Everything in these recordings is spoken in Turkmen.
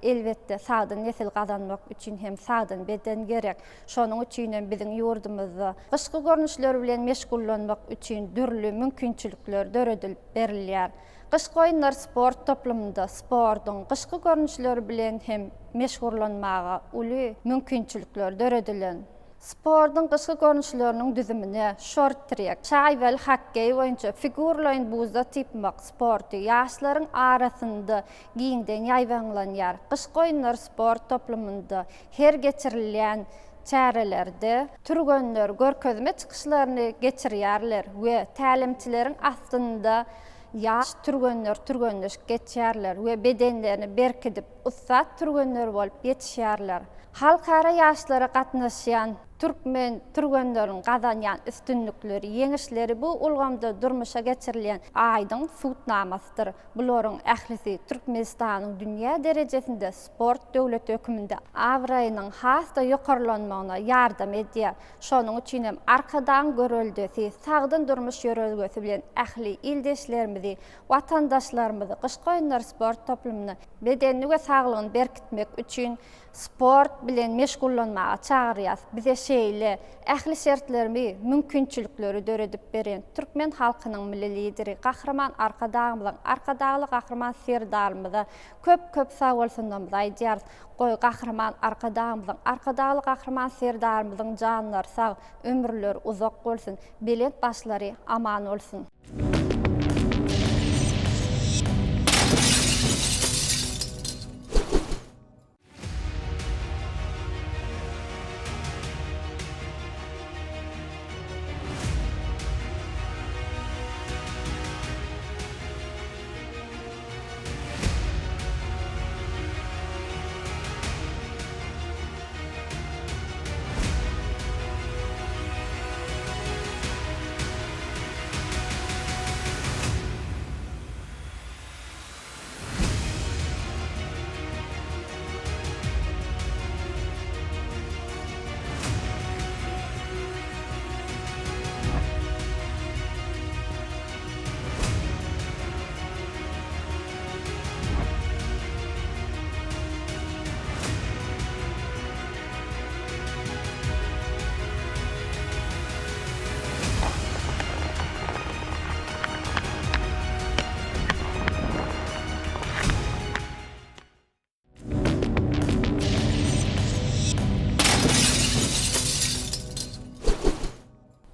Elbetde, sagdyn nesil gazanmak üçin hem sagdyn beden gerek. Şonuň üçin hem biziň ýurdumyzda gyşky görnüşler bilen meşgullanmak üçin dürli mümkinçilikler döredilip berilýär. Gyşky oýunlar sport toplumynda sportuň gyşky görnüşleri bilen hem meşgullanmaga uly mümkinçilikler döredilen. Sportuň gyşky görnüşleriniň düzümine şort-trek, şaýbaly hokkeý boýunça figurlaýyn buzda typmak sporty ýaşlaryň arasynda giňden ýaýbaňlanýar. Gyşky oýunlar sport toplumynda her geçirilýän çärelerde türgenler görkezme çykyşlaryny geçirýärler we tälimçileriň astynda ýaş türgenler türgenleşik geçýärler we bedenlerini berkidip, ussat türgenler bolup ýetişýärler. Halkara ýaşlara gatnaşýan türkmen türgenleriniň gazanýan üstünlikleri, ýeňişleri bu ulgamda durmuşa geçirilýän aýdyň subutnamasydyr. Bularyň ählisi Türkmenistanyň dünýä derejesinde sport döwleti hökmünde abraýynyň has-da ýokarlanmagyna ýardam edýär. Şonuň üçin hem Arkadagyň göreldesi, sagdyn durmuş ýörelgesi bilen ähli ildeşlerimizi, watandaşlarymyzy Gyşky oýunlar sport toplumyna bedenini we saglygyny berkitmek üçin sport bilen meşgullanmaga çagyrýarys. Bize şeýle ähli şertlerimi, mümkinçilikleri döredip beren türkmen halkynyň Milli Lideri Gahryman Arkadagymyzyň, Arkadagly Gahryman Serdarymyza köp-köp sagbolsunlarymyzy aýdýarys. Goý, Gahryman Arkadagymyzyň, Arkadagly Gahryman Serdarymyzyň janlary sag, ömürleri uzak bolsun, belent başlary aman bolsun!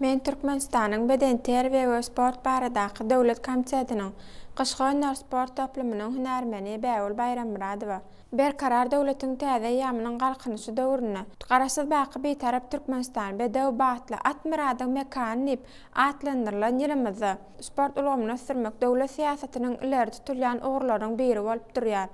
Men Türkmenistanyň Bedenterbiýe we sport baradaky döwlet komitetiniň Gyşky oýunlar sport toplumynyň hünärmeni Bägül Baýrammyradowa. Berkarar döwletiň täze eýýamynyň Galkynyşy döwründe Garaşsyz baky Bitarap Türkmenistan bedew batly at myradyň mekany diýip atlandyrylan ýylymyzda sport ulgamyny ösdürmek döwlet syýasatynyň ileri tutulýan ugurlarynyň biri bolup durýar.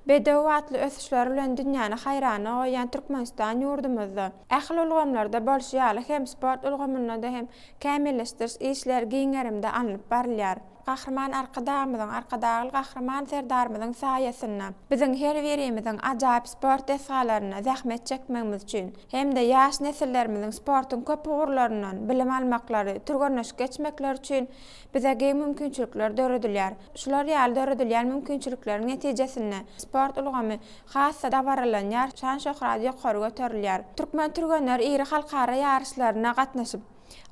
Bedew batly ösüşleri bilen dünýäni haýrana goýýan Türkmenistan ýurdumyzda ähli ulgamlarda bolşy ýaly hem sport ulgamynda-da hem kämilleşdiriş işleri giň gerimde alnyp barylýar. Gahryman Arkadagymyzyň, Arkadagly Gahryman Serdarymyzyň saýasynda biziň her birimiziň ajaýyp sport desgalarynda zähmet çekmegimiz üçin hem-de ýaş nesillerimiziň sportuň köp ugurlaryndan bilim almaklary, türgenleşik geçmekleri üçin bize giň mümkinçilikler döredilýär. Şular ýaly döredilýän mümkinçilikleriň netijesinde sport ulgamy has-da dabaralanýar, şan-şöhraty ýokary göterilýär. Türkmen türgenleri iri halkara ýaryşlaryna gatnaşyp,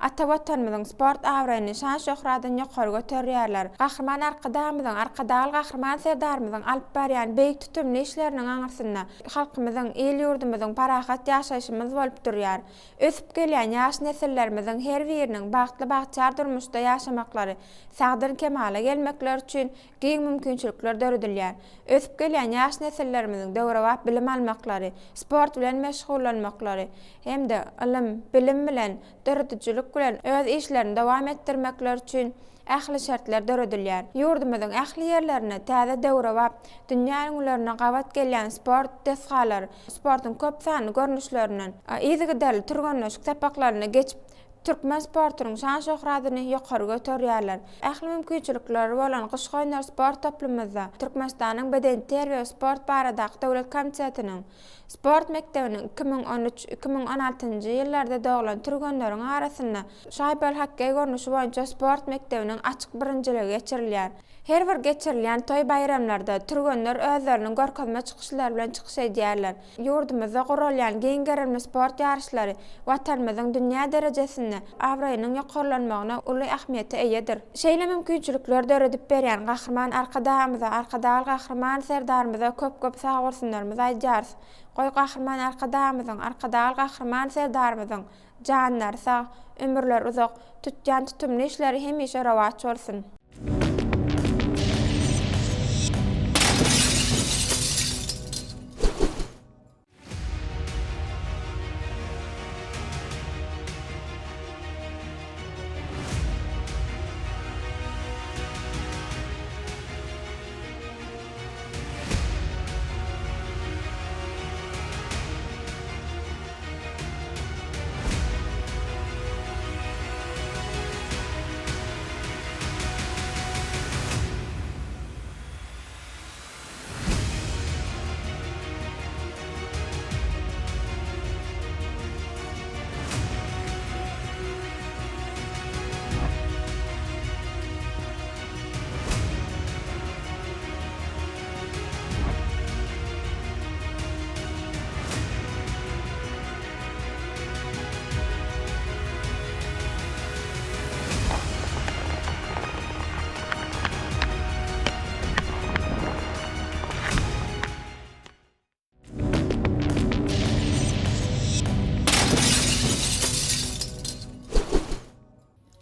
Ata Watanymyzyň sport abraýyny, şan-şöhratyny ýokary göterýärler. Gahryman Arkadagymyzyň, Arkadagly Gahryman Serdarymyzyň alyp barýan beýik tutumly işleriniň aňyrsynda halkymyzyň, il-ýurdumyzyň parahat ýaşaýşymyz bolup durýar. Ösüp gelýän ýaş nesillerimiziň her biriniň bagtly-bagtyýar durmuşda ýaşamaklary, sagdyn kemala gelmekleri üçin giň mümkinçilikler döredilýär. Ösüp gelýän ýaş nesillerimiziň döwrebap bilim almaklary, sport bilen meşgullanmaklary hem-de ylym, bilim bilen, döredijilik bilen öz işlerini dowam etdirmekleri üçin ähli şertler döredilýär. Ýurdumyzyň ähli ýerlerinde täze döwrebap, dünýä ülňülerine gabat gelýän sport desgalary, sportuň köp sanly görnüşlerinden yzygiderli türgenleşik sapaklaryny geçip. Türkmen sportunyň şan-şöhratyny ýokary göterýärler. Ähli mümkinçilikleri bolan Gyşky oýunlar sport toplumymyzda Türkmenistanyň Bedenterbiýe we sport baradaky döwlet komitetiniň Sport mekdebiniň 2013, 2016-njy ýyllarda doglan türgenleriň arasynda şaýbaly hokkeý görnüşi boýunça sport mekdebiniň açyk birinjiligi geçirilýär. Her bir geçirilýän toý-baýramlarda türgenler özleriniň görkezme çykyşlary bilen çykyş edýärler. Ýurdumyzda guralýan giň gerimli sport ýaryşlary Watanymyzyň dünýä derejesinde abraýynyň ýokarlanmagyna uly ähmiýete eýedir. Şeýle mümkinçilikleri döredip berýän Gahryman Arkadagymyza, Arkadagly Gahryman Serdarymyza köp-köp sagbolsunlarymyzy aýdýarys. Goý, Gahryman Arkadagymyzyň, Arkadagly Gahryman Serdarymyzyň Janlary sag, ömürleri uzak, tutýan tutumly işleri hemişe rowaç bolsun!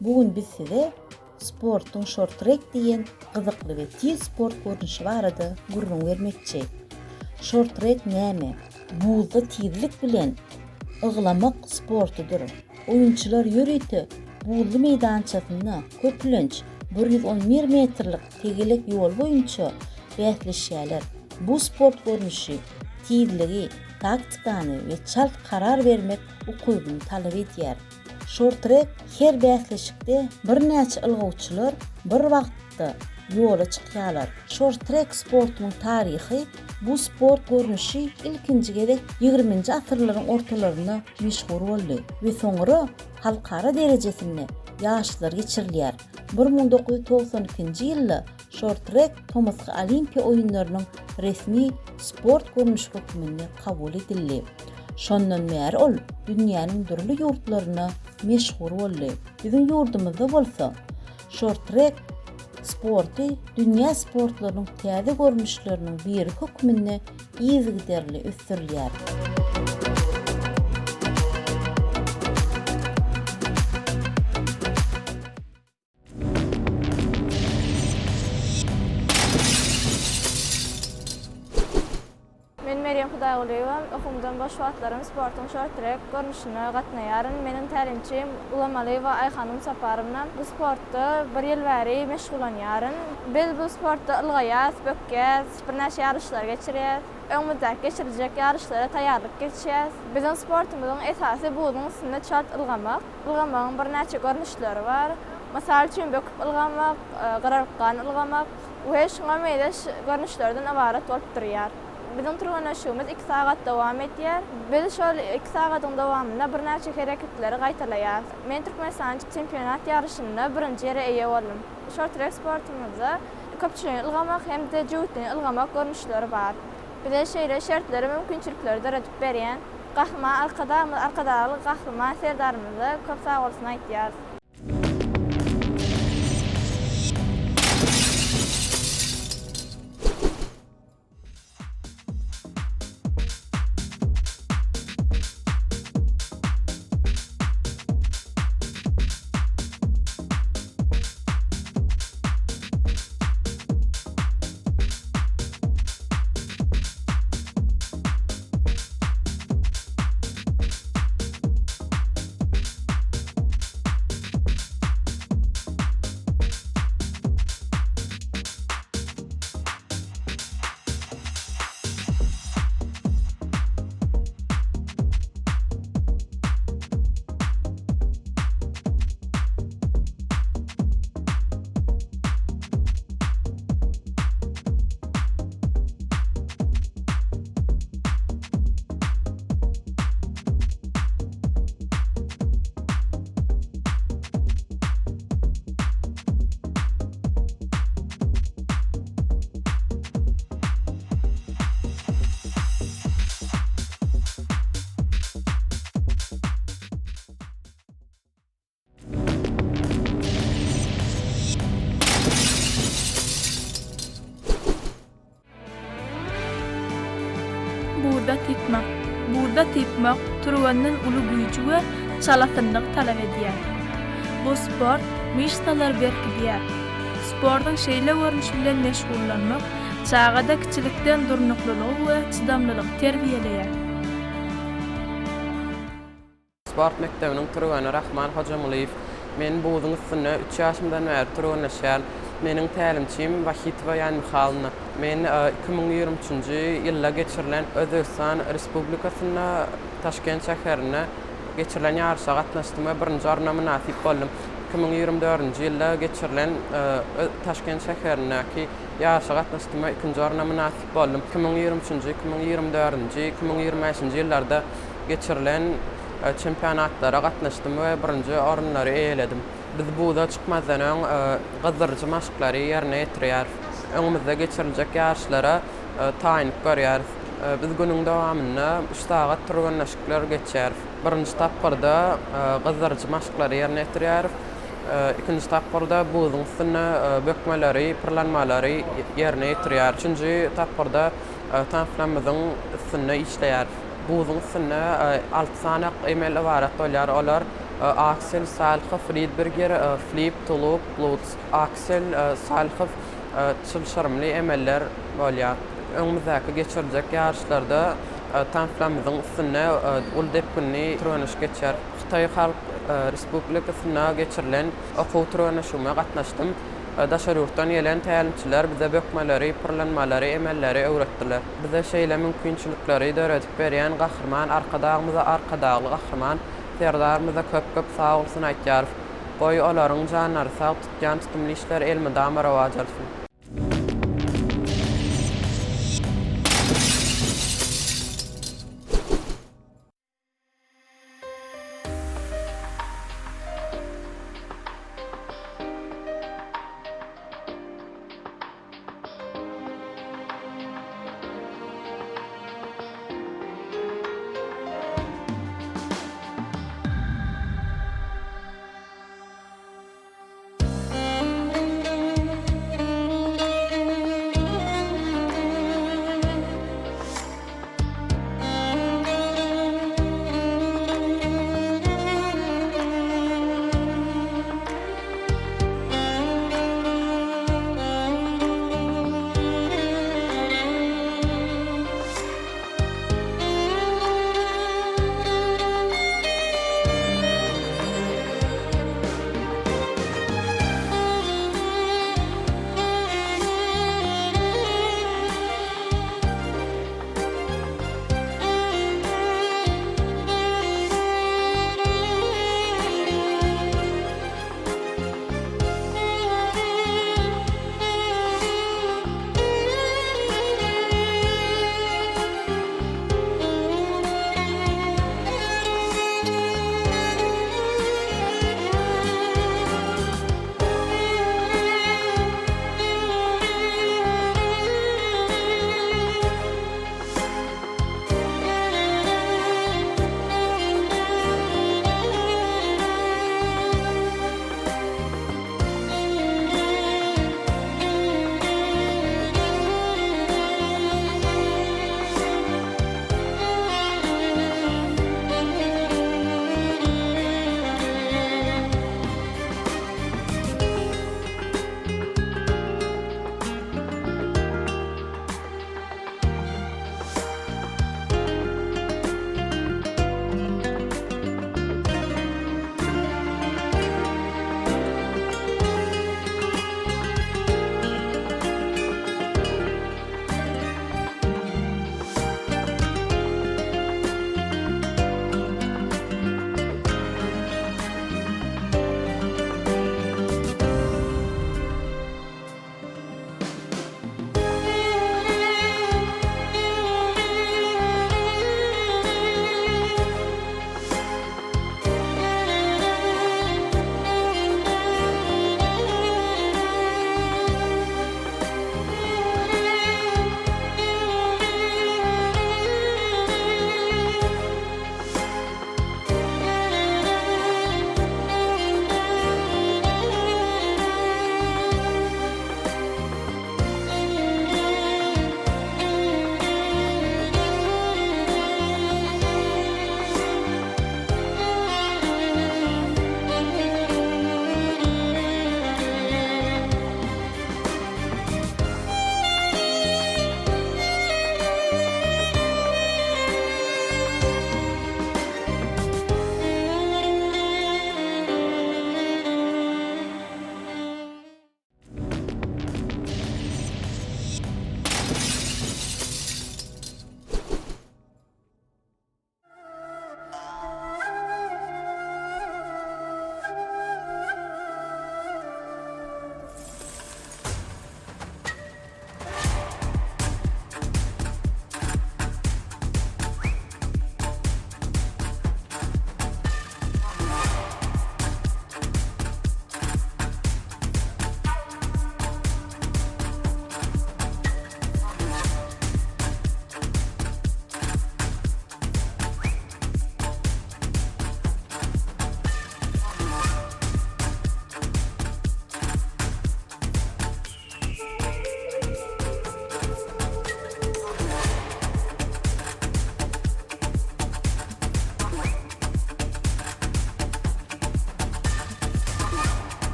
Bu gün biz size sportuň şort-trek diýen gyzykly we tiz sport görnüşi barada gürrüň bermekçi. Şort-trek näme? Buzda tizlik bilen yglamak sportudyr. Oýunçylar ýörite buzly meýdançasynda, köplenç, 111 metrlik tegelek ýol boýunça bäsleşýärler. Bu sport görnüşi tizligi, taktikany we çalt karar bermek ukybyny talap edýär. Şort-trek her bäsleşikde birnäçe ylgawçylar bir wagtda ýola çykýarlar. Şort-trek sportunyň taryhy Bu sport görnüşi ilkinji gezek ýigriminji asyrlaryň ortalarynda meşhur boldy we soňra halkara derejesinde ýaryşlar geçirilýär. 1992-nji ýylda şort-trek tomusky Olimpiýa oýunlarynyň resmi sport görnüşi hökmünde kabul edildi. Şondan bäri ol dünýäniň dürli ýurtlarynda meşhur boldy. Biziň ýurdumyzda bolsa şort-trek sporty dünýä sportlarynyň täze görnüşleriniň biri hökmünde yzygiderli ösdürilýär. Men Merýem Hudaýgulyýewa, okuwymdan boş wagtlarym sportuň şort-trek görnüşine gatnaýaryn. Meniň tälimçim Ulamalyýewa Aýhanym Saparowna. Bu sportda bir ýyl bäri meşgullanýaryn. Biz bu sportda ylgaýas, bökýäs, birnäçe ýaryşlar geçirýäs. Öňümizdäki geçiriljek ýaryşlara taýýarlyk geçýäs. Biziň sportumyzyň esasy buzuň üstünde çalt ylgamak. Ylgamagyň birnäçe görnüşleri bar. Mysal üçin, böküp ylgamak, gyrarykgan ylgamak we şuňa meňzeş görnüşlerden ybarat bolup durýar. Biziň türgenleşigimiz iki sagat dowam edýär. Biz şol iki sagadyň dowamynda birnäçe hereketleri gaýtalaýarys. Men Türkmenistanyň çempionat ýaryşynda birinji ýere eýe boldum. Şort-trek sportumyzda köpçüligini ylgamak hem-de jübütleýin ylgamak görnüşleri bar. Bize şeýle şertleri, mümkinçilikleri döredip berýän Gahryman Arkadagymyz, Arkadagly Gahryman Serdarymyza köp sagbolsun aýtýarys. Buzda typmak. Buzda typmak türgenden uly güýji we çalasynlygy talap edýär. Bu sport myşsalary berkidýär. Sportuň şeýle görnüşi bilen meşgullanmak çagada kiçilikden durnuklylygy we çydamlylygy terbiýeleýär. Sport mekdebiniň türgeni Rahman Hojamylyýew, Men buzuň üstünde üç ýaşymdan bäri türgenleşýän. Meniň tälimçim Wahitowa Ýan Mihalowna. Men 2023-nji ýylda geçirilen Özbegistan Respublikasynda Taşkent şäherinde geçirilen ýaryşa gatnaşdym we birinji orna mynasyp boldum. 2024-nji ýylda geçirilen Taşkent şäherindäki ýaryşa gatnaşdym we ikinji orna mynasyp boldum. 2023-nji, 2024-nji, 2025-nji ýyllarda geçirilen çempionatlara gatnaşdym we birinji orunlary eýeledim. Biz buza çykmazdan öň gyzdyryjy maşklary ýerine ýetirýäris. Öňümizde geçiriljek ýaryşlara taýynlyk görýäris. Biz günüň dowamynda üç sagat türgenleşikler geçýäris. Birinji tapgyrda gyzdyryjy maşklary ýerine ýetirýäris. Ikinji tapgyrda buzuň üstünde bökmeleri, pyrlanmalary ýerine ýetirýäris. Üçünji tapgyrda tanslarymyzyň üstünde işleýäris. Buzuň üstünde alty sany emel ybarat bolýar. Olar, aksel, salhow, fridberger, flip, tulup, luts. Aksel, salhow çylşyrymly emeller bolýar. Öňümizdäki geçiriljek ýaryşlarda tanslarymyzyň üstünde uly depginli türgenleşik geçýär. Hytaý Halk Respublikasynda geçirilen okuw türgenleşigime gatnaşdym. Daşary ýurtdan gelen tälimçiler bize bökmeleri, pyrlanmalary, emelleri öwretdiler. Bize şeýle mümkinçilikleri döredip berýän Gahryman Arkadagymyza, Arkadagly Gahryman Serdarymyza köp-köp sag bolsun aýtýarys. Goý, olaryň janlary sag, tutýan tutumly işleri elmydama rowaç alsyn!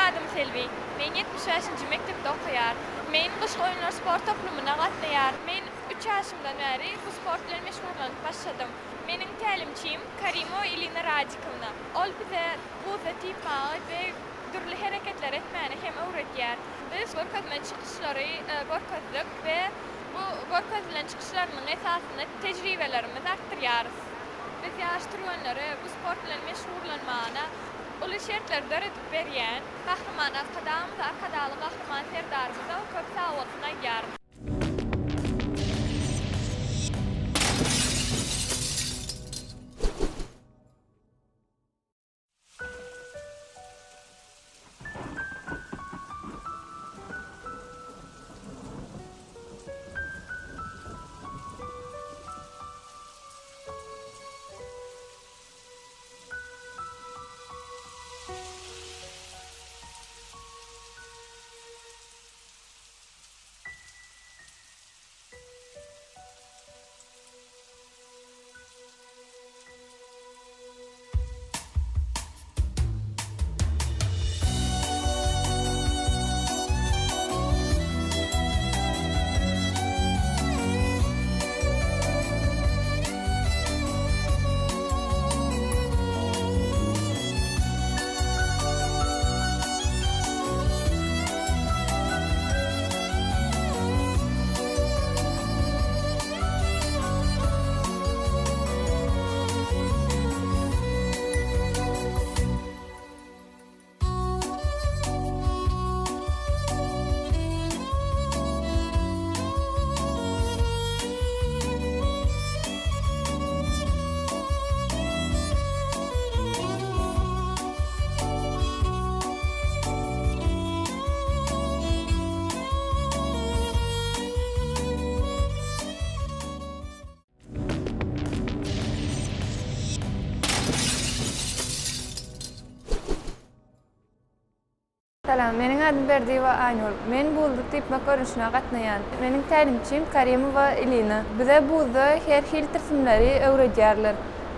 adym Selbi. Men 75-nji mekdepde okaýaryn. Men Gyşky oýunlar sport toplumyna gatnaýaryn. Men üç ýaşymdan bäri bu sport bilen meşgullanyp başladym. Meniň tälimçim Karimowa Ilina Radikowna. Ol bize buzda typmagy we dürli hereketleri etmäni hem öwredýär. Biz görkezme çykyşlary görkezdik we bu görkezilen çykyşlarymyň esasynda tejribelerimizi artdyrýarys. Biz ýaş türgenlere bu sport bilen meşgullanmagyna uly şertleri döredip berýän Gahryman Arkadagymyza, Arkadagly Gahryman Serdarymyza köp sagbolsun aýdýaryn. Salam, meniň adym Berdiýewa Aýnur. Men buzda typmak görnüşine gatnaýan. Meniň tälimçim Karimowa Ilina. Bize buzda her hili tilsimleri öwredýärler.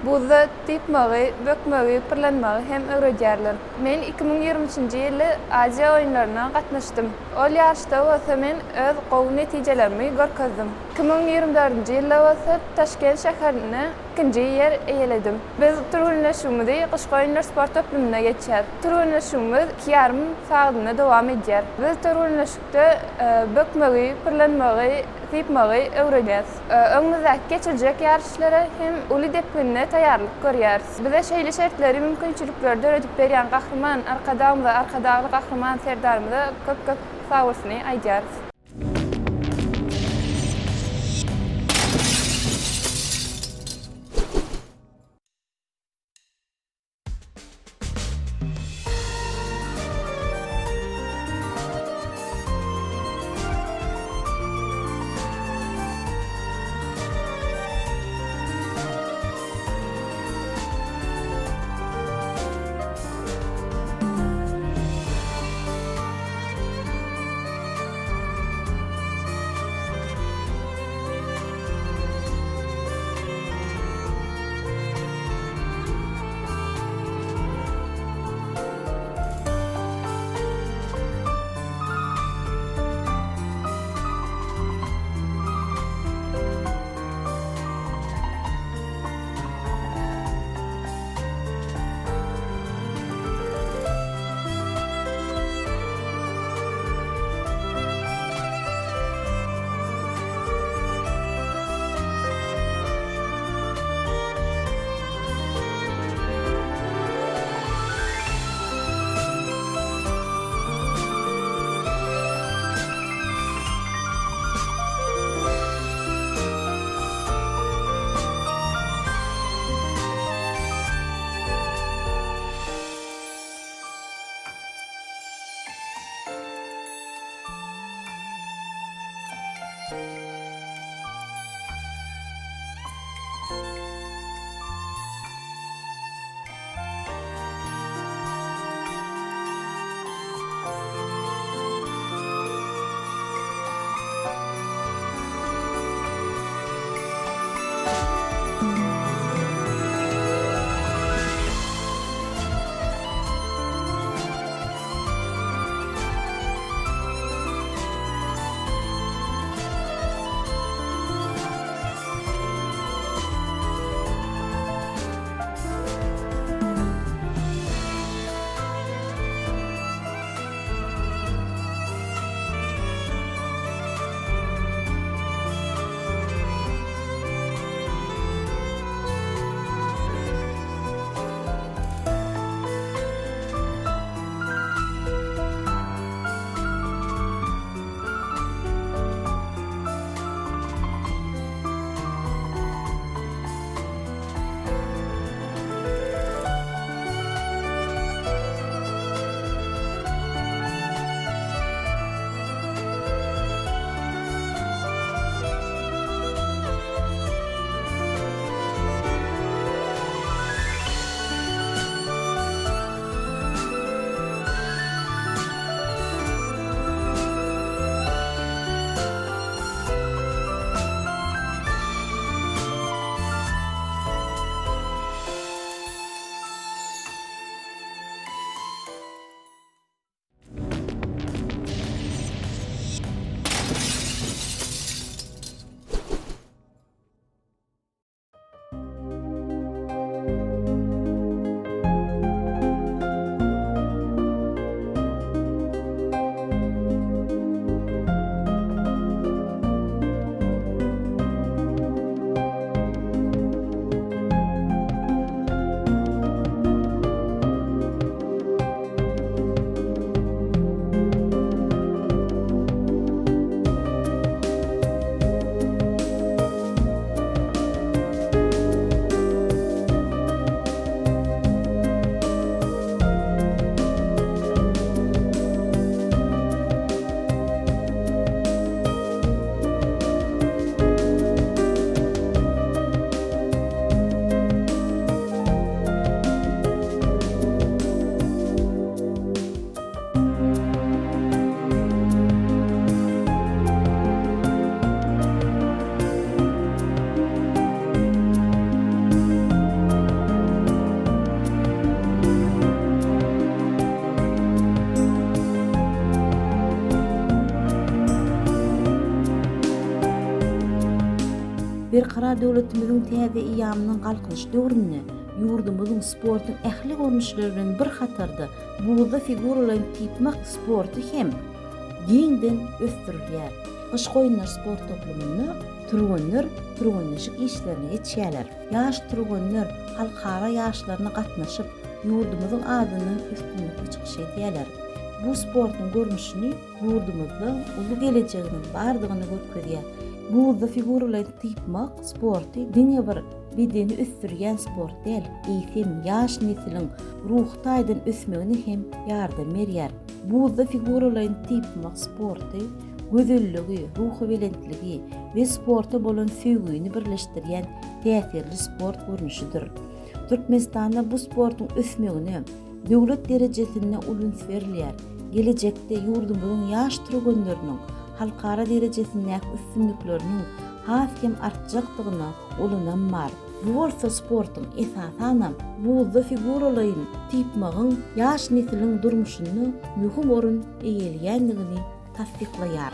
Buzda typmagy, bökmegi, pyrlanmagy hem öwredýärler. Men 2023-nji ýylda Aziýa oýunlaryna gatnaşdym. Ol ýaryşda bolsa men öz gowy netijelerimi görkezdim. 2024-nji ýylda bolsa Taşkent şäherinde ikinji ýer eýeledim. Biz türgenleşigimizi Gyşky oýunlar sport toplumynda geçýäris. Türgenleşigimiz iki ýarym sagadynda dowam edýär. Biz türgenleşikde bökmegi, pyrlanmagy, typmagy öwrenýäris. Öňümizdäki geçiriljek ýaryşlara hem uly depginde taýýarlyk görýäris. Bize şeýle şertleri, mümkinçilikleri döredip berýän Gahryman Arkadagymyza, Arkadagly Gahryman Serdarymyza köp-köp sagbolsuny aýdýarys. Berkarar döwletimiziň täze eýýamynyň Galkynyş döwründe ýurdumyzyň sportuň ähli görnüşleri bilen bir hatarda buzda figuralaýyn typmak sporty hem giňden ösdürilýär. Gyşky oýunlar sport toplumynda türgenler türgenleşik işlerini geçýärler. Ýaş türgenler halkara ýaşlaryna gatnaşyp, ýurdumyzyň adyndan üstünlikli çykyş edýärler. Bu sportuň görnüşini ýurdumyzda uly gelejeginiň bardygyny görkezýär. Buzda figuralaýyn typmak sporty diňe bir bedeni ösdürýän sport däl, eýsem, ýaş nesliň ruhy taýdan ösmegine hem ýardam berýär. Buzda figuralaýyn typmak sporty gözelligi, ruhubelentligi we sporta bolan söýgüni birleşdirýän täsirli sport görnüşidir. Türkmenistanda bu sportuň ösmegine döwlet derejesinde uly üns berilýär. Gelejekde ýurdumyzyň ýaş türgenleriniň halkara derejesindäki üstünlikleriniň has hem artjakdygyna uly ynam bar. Bu bolsa sportuň, esasanam, buzda figuralaýyn typmagyň ýaş nesliň durmuşynda möhüm orun eýeleýändigini tassyklaýar.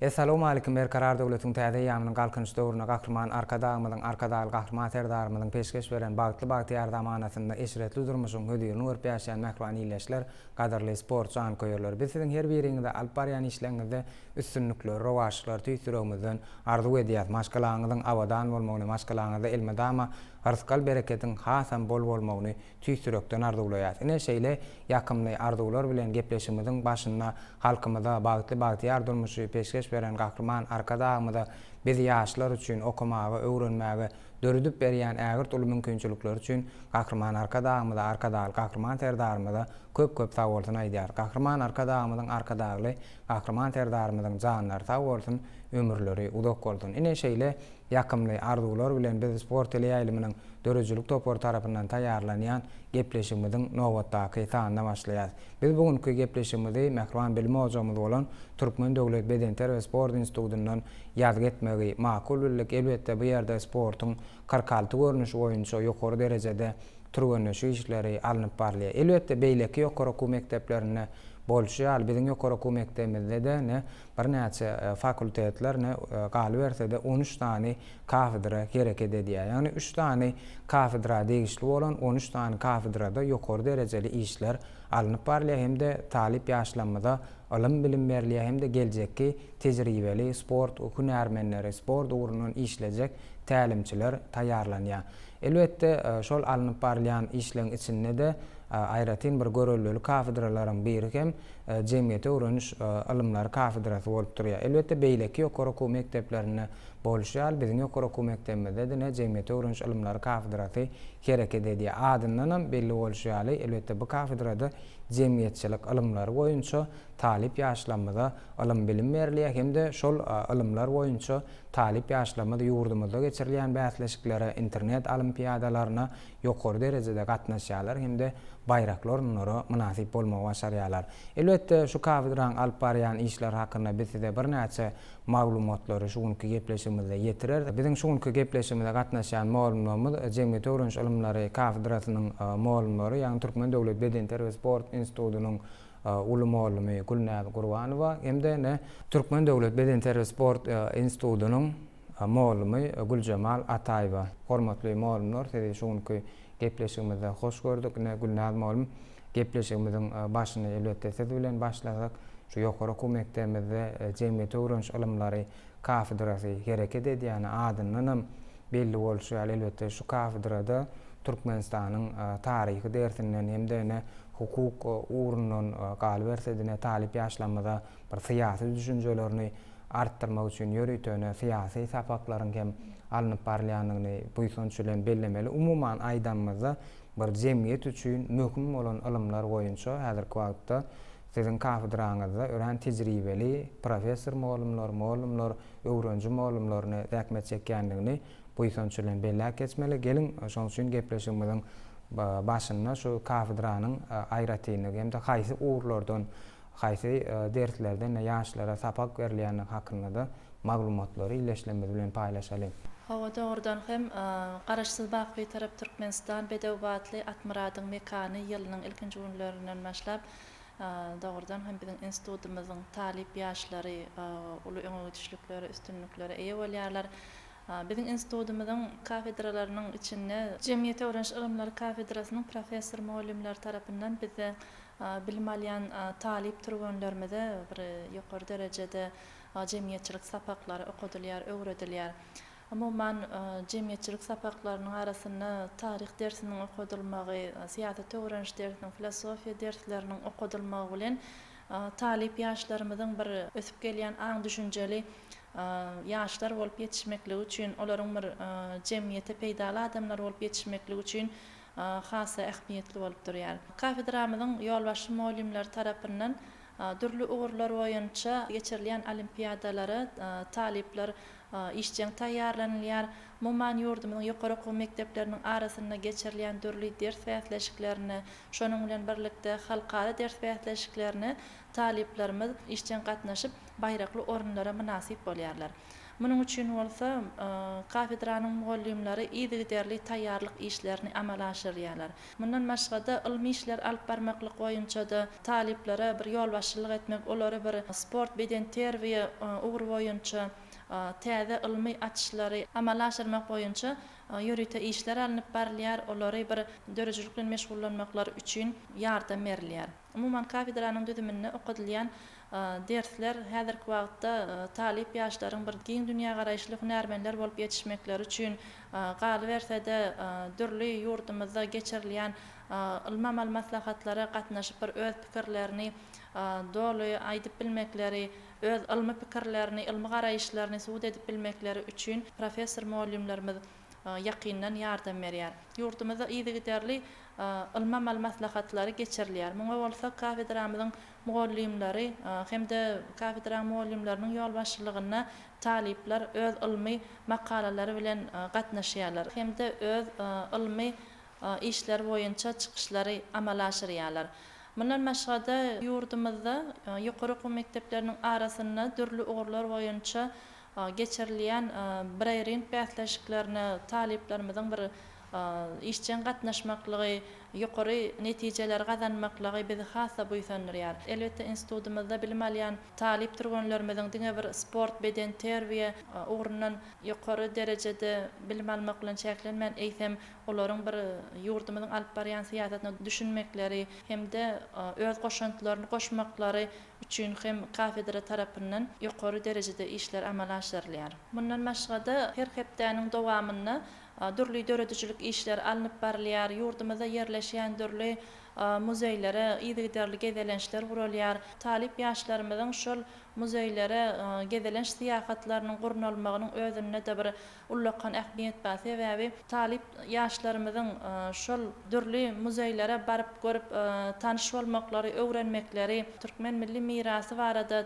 Essalawmalikim Berkarar döwletiň täze eýýamynyň Galkynyş döwründe Gahryman Arkadagymyzyň, Arkadagly Gahryman Serdarymyzyň peşgeş beren bagtly bagtyýar zamanasynda eşretli durmuşyň hözirini görüp ýaşaýan mähriban ildeşler, gadyrly sport janköýerleri! Biz siziň her biriňize alyp barýan işleriňizde üstünlikleri, rowaçlyklary tüýs ýüregimizden arzuw edýäs. Maşgalaňyzyň abadan bolmagyny, maşgalaňyzda elmydama rysgal-bereketiň hasam bol bolmagyny tüýs ýürekden arzuwlaýas. Ine, şeýle ýakymly arzuwlar bilen gepleşigimiziň başynda halkymyza bagtly bagtyýar durmuşy peşgeş beren Gahryman Arkadagymyza biz ýaşlar üçin okamaga, öwrenmäge döredip berýän ägirt uly mümkinçilikleri üçin Gahryman Arkadagymyza, Arkadagly Gahryman Serdarymyza köp-köp sagbolsun aýdýarys. Gahryman Arkadagymyzyň Arkadagly Gahryman Serdarymyzyň janlary sag bolsun, ömürleri uzak bolsun. Ine, şeýle Ýakymly arzuwlar bilen biz Sport teleýaýlymynyň döredijilik topary tarapyndan taýýarlanýan gepleşigimiziň nobatdaky sanyna başlaýarys. Biz bu günki gepleşigimizi mähriban bilim ojagymyz bolan Türkmen döwlet bedenterbiýe sport institutyndan ýazgy etmegi makul bildik. Elbetde, bu ýerde sportuň 46 görnüşi boýunça ýokary derejede türgenleşik işleri alnyp barylýar. Elbetde, beýleki ýokary okuw mekdeplerinde bolşy ýaly, biziň ýokary okuw mekdebimizde-de ne Birnäçe fakultetler ne galyberse-de on üç sany kafedra hereket edýär. Ýagny üç sany kafedra degişli bolan on üç sany kafedrada ýokary derejeli işler alnyp barylýar hem-de talyp ýaşlarymyza ylym-bilim berilýär hem-de geljekki tejribeli sport hünärmenleri, sport ugrundan işlejek tälimçiler taýýarlanýar. Elbetde, şol alnyp barylýan işleň içinde-de aýratyn bir göreldeli kafedralaryň biri hem Jemgyýeti öwreniş ylymlary kafedrasy bolup durýar. Elbetde, beýleki ýokary okuw mekdeplerinde bolşy ýaly, biziň ýokary okuw mekdebimizde diňe Jemgyýeti öwreniş ylymlary kafedrasy hereket edýär. Adyndanam belli bolşy ýaly, elbetde, bu kafedrada jemgyýetçilik ylymlary boýunça talyp ýaşlarymyza ylym-bilim berilýär hem-de şol ylymlar boýunça talyp ýaşlarymyz ýurdumyzda geçirilýän bäsleşiklere, internet olimpiadalaryna ýokary derejede gatnaşýarlar hem-de baýrakly orunlara mynasyp bolmagy başarýarlar. Elbetde, şu kafedraň alyp barýan işleri hakynda biz size birnäçe maglumatlary şu günki gepleşigimizde ýetireris. Biziň şu günki gepleşigimize gatnaşýan mugallymlarymyz Jemgyýeti öwreniş ylymlary kafedrasynyň mugallymlary, ýagny Türkmen döwlet bedenterbiýe sport institutynyň uly mugallymy Gülnäz Gurbanowa hem-de Türkmen döwlet bedenterbiýe sport institutynyň Mugallymy Güljemal Ataýewa. Hormatly mugallymlar sizi şu günki gepleşigimizde hoş gördük. Ine Gülnaz mugallym gepleşigimiziň başyny elbetde siz bilen başlasak. Şu ýokary okuw mekdebimizde jemgyýeti öwreniş ylymlary kafedrasy hereket edýäni adyndanam belli bolşy ýaly elbetde şu kafedrada Türkmenistanyň taryhy dersinden hem-de ine hukuk ugrundan galyberse-de ine talyp ýaşlarymyza bir syýasy düşünjelerini artdyrmak üçin ýörite syýasy sapaklaryň hem alnyp barylýandygyny buýsanç bilen bellemeli. Umuman aýdanymyzda, bir jemgyýet üçin möhüm bolan ylymlar boýunça häzirki wagtda siziň kafedraňyzda örän tejribeli professor-mugallymlar, mugallymlar, öwreniji mugallymlaryny zähmet çekýändigini buýsanç bilen belläp geçmeli. Geliň, şonuň üçin gepleşigimiziň başynda şu kafedranyň aýratynlygy hem-de haýsy ugurlardan Haýsy derslerden ýaşlara sapak berilýändigi hakynda-da maglumatlary ildeşlerimiz bilen paýlaşalyň. Hawa, dogrudan hem, Garaşsyz, baky Bitarap Türkmenistan bedew batly at-myradyň mekany ýylynyň ilkinji günlerinden başlap, dogrudan hem biziň institutymyzyň talyp ýaşlary uly öňegidişliklere, üstünliklere eýe bolýarlar. Biziň institutymyzyň kafedralarynyň içinde Jemgyýeti öwreniş ylymlary kafedrasynyň professor-mugallymlary tarapyndan bizde bilim alýan talyp türgenlerimize bir ýokary derejede jemgyýetçilik sapaklary okadylýar, öwredilýär. Umuman, jemgyýetçilik sapaklarynyň arasynda taryh dersiniň okadylmagy, syýasaty öwreniş dersiniň, filosofiýa dersleriniň okadylmagy bilen talyp ýaşlarymyzyň bir ösüp gelýän aň-düşünjeli ýaşlar bolup ýetişmekligi üçin, olaryň bir jemgyýete peýdaly adamlar bolup ýetişmekligi üçin has-da ähmiýetli bolup durýar. Kafedramyzyň ýolbaşçy mugallymlary tarapyndan dürli ugurlar boýunça geçirilýän olimpiadalara talyplar işjeň taýýarlanylýar. Umuman, ýurdumyzyň ýokary okuw mekdepleriniň arasynda geçirilýän dürli ders bäsleşiklerine, şonuň bilen birlikde halkara ders bäsleşiklerine talyplarymyz işjeň gatnaşyp, baýrakly orunlara mynasyp bolýarlar. Munuň üçin bolsa kafedranyň mugallymlary yzygiderli taýýarlyk işlerini amala aşyrýarlar. Mundan başga-da, ylmy işler alyp barmaklyk boýunça-da talyplara bir ýolbaşçylyk etmek, olary bir sport, bedenterbiýe ugry boýunça täze ylmy açyşlary amala aşyrmak boýunça ýörite işler alnyp barylýar, olary bir döredijilik bilen meşgullanmaklary üçin ýardam berilýär. Umuman, kafedranyň düzüminde okadylýan dersler häzirki wagtda talyp ýaşlaryň bir giň dünýägaraýyşly hünärmenler bolup ýetişmekleri üçin, galyberse-de, dürli ýurdumyzda geçirilýän ylmy-amaly maslahatlara gatnaşyp bir öz pikirlerini doly aýdyp bilmekleri, öz ylmy pikirlerini, ylmy garaýyşlaryny subut edip bilmekleri üçin professor-mugallymlarymyz ýakyndan ýardam berýär. Ýurdumyzda yzygiderli ylmy-amaly maslahatlary geçirilýär. Muňa bolsa kafedramyzyň mugallymlary hem-de kafedraň mugallymlarynyň ýolbaşçylygynda talyplar öz ylmy makalalary bilen gatnaşýarlar hem-de öz ylmy işleri boýunça çykyşlary amala aşyrýarlar. Mundan başga-da, ýurdumyzda ýokary okuw mekdepleriniň arasynda dürli ugurlar boýunça geçirilýän breýring bäsleşiklerine talyplarymyzyň bir işjeň gatnaşmaklygy, ýokary netijeleri gazanmaklygy bizi has-da buýsandyrýar. Elbetde, institutymyzda bilim alýan talyp türgenlerimiziň diňe bir sport, bedenterbiýe ugrundan ýokary derejede bilim almak bilen çäklenmän, eýsem, olaryň bir ýurdumyzyň alyp barýan syýasatyna düşünmekleri hem-de öz goşantlaryny goşmaklary üçin hem kafedra tarapyndan ýokary derejede işler amala aşyrylýar. Mundan başga-da, her hepdäniň dowamynda dürli döredijilik işleri alnyp barylýar, ýurdumyzda ýerleşýän dürli muzeýlere yzygiderli gezelençler guralýar. Talyp ýaşlarymyzyň şol muzeýlere gezelenç syýahatlarynyň gurnalmagynyň özünde-de bir ullakan ähmiýet bar. Sebäbi talyp ýaşlarymyzyň şol dürli muzeýlere baryp görüp tanyş bolmaklary, öwrenmekleri, türkmen milli mirasy barada,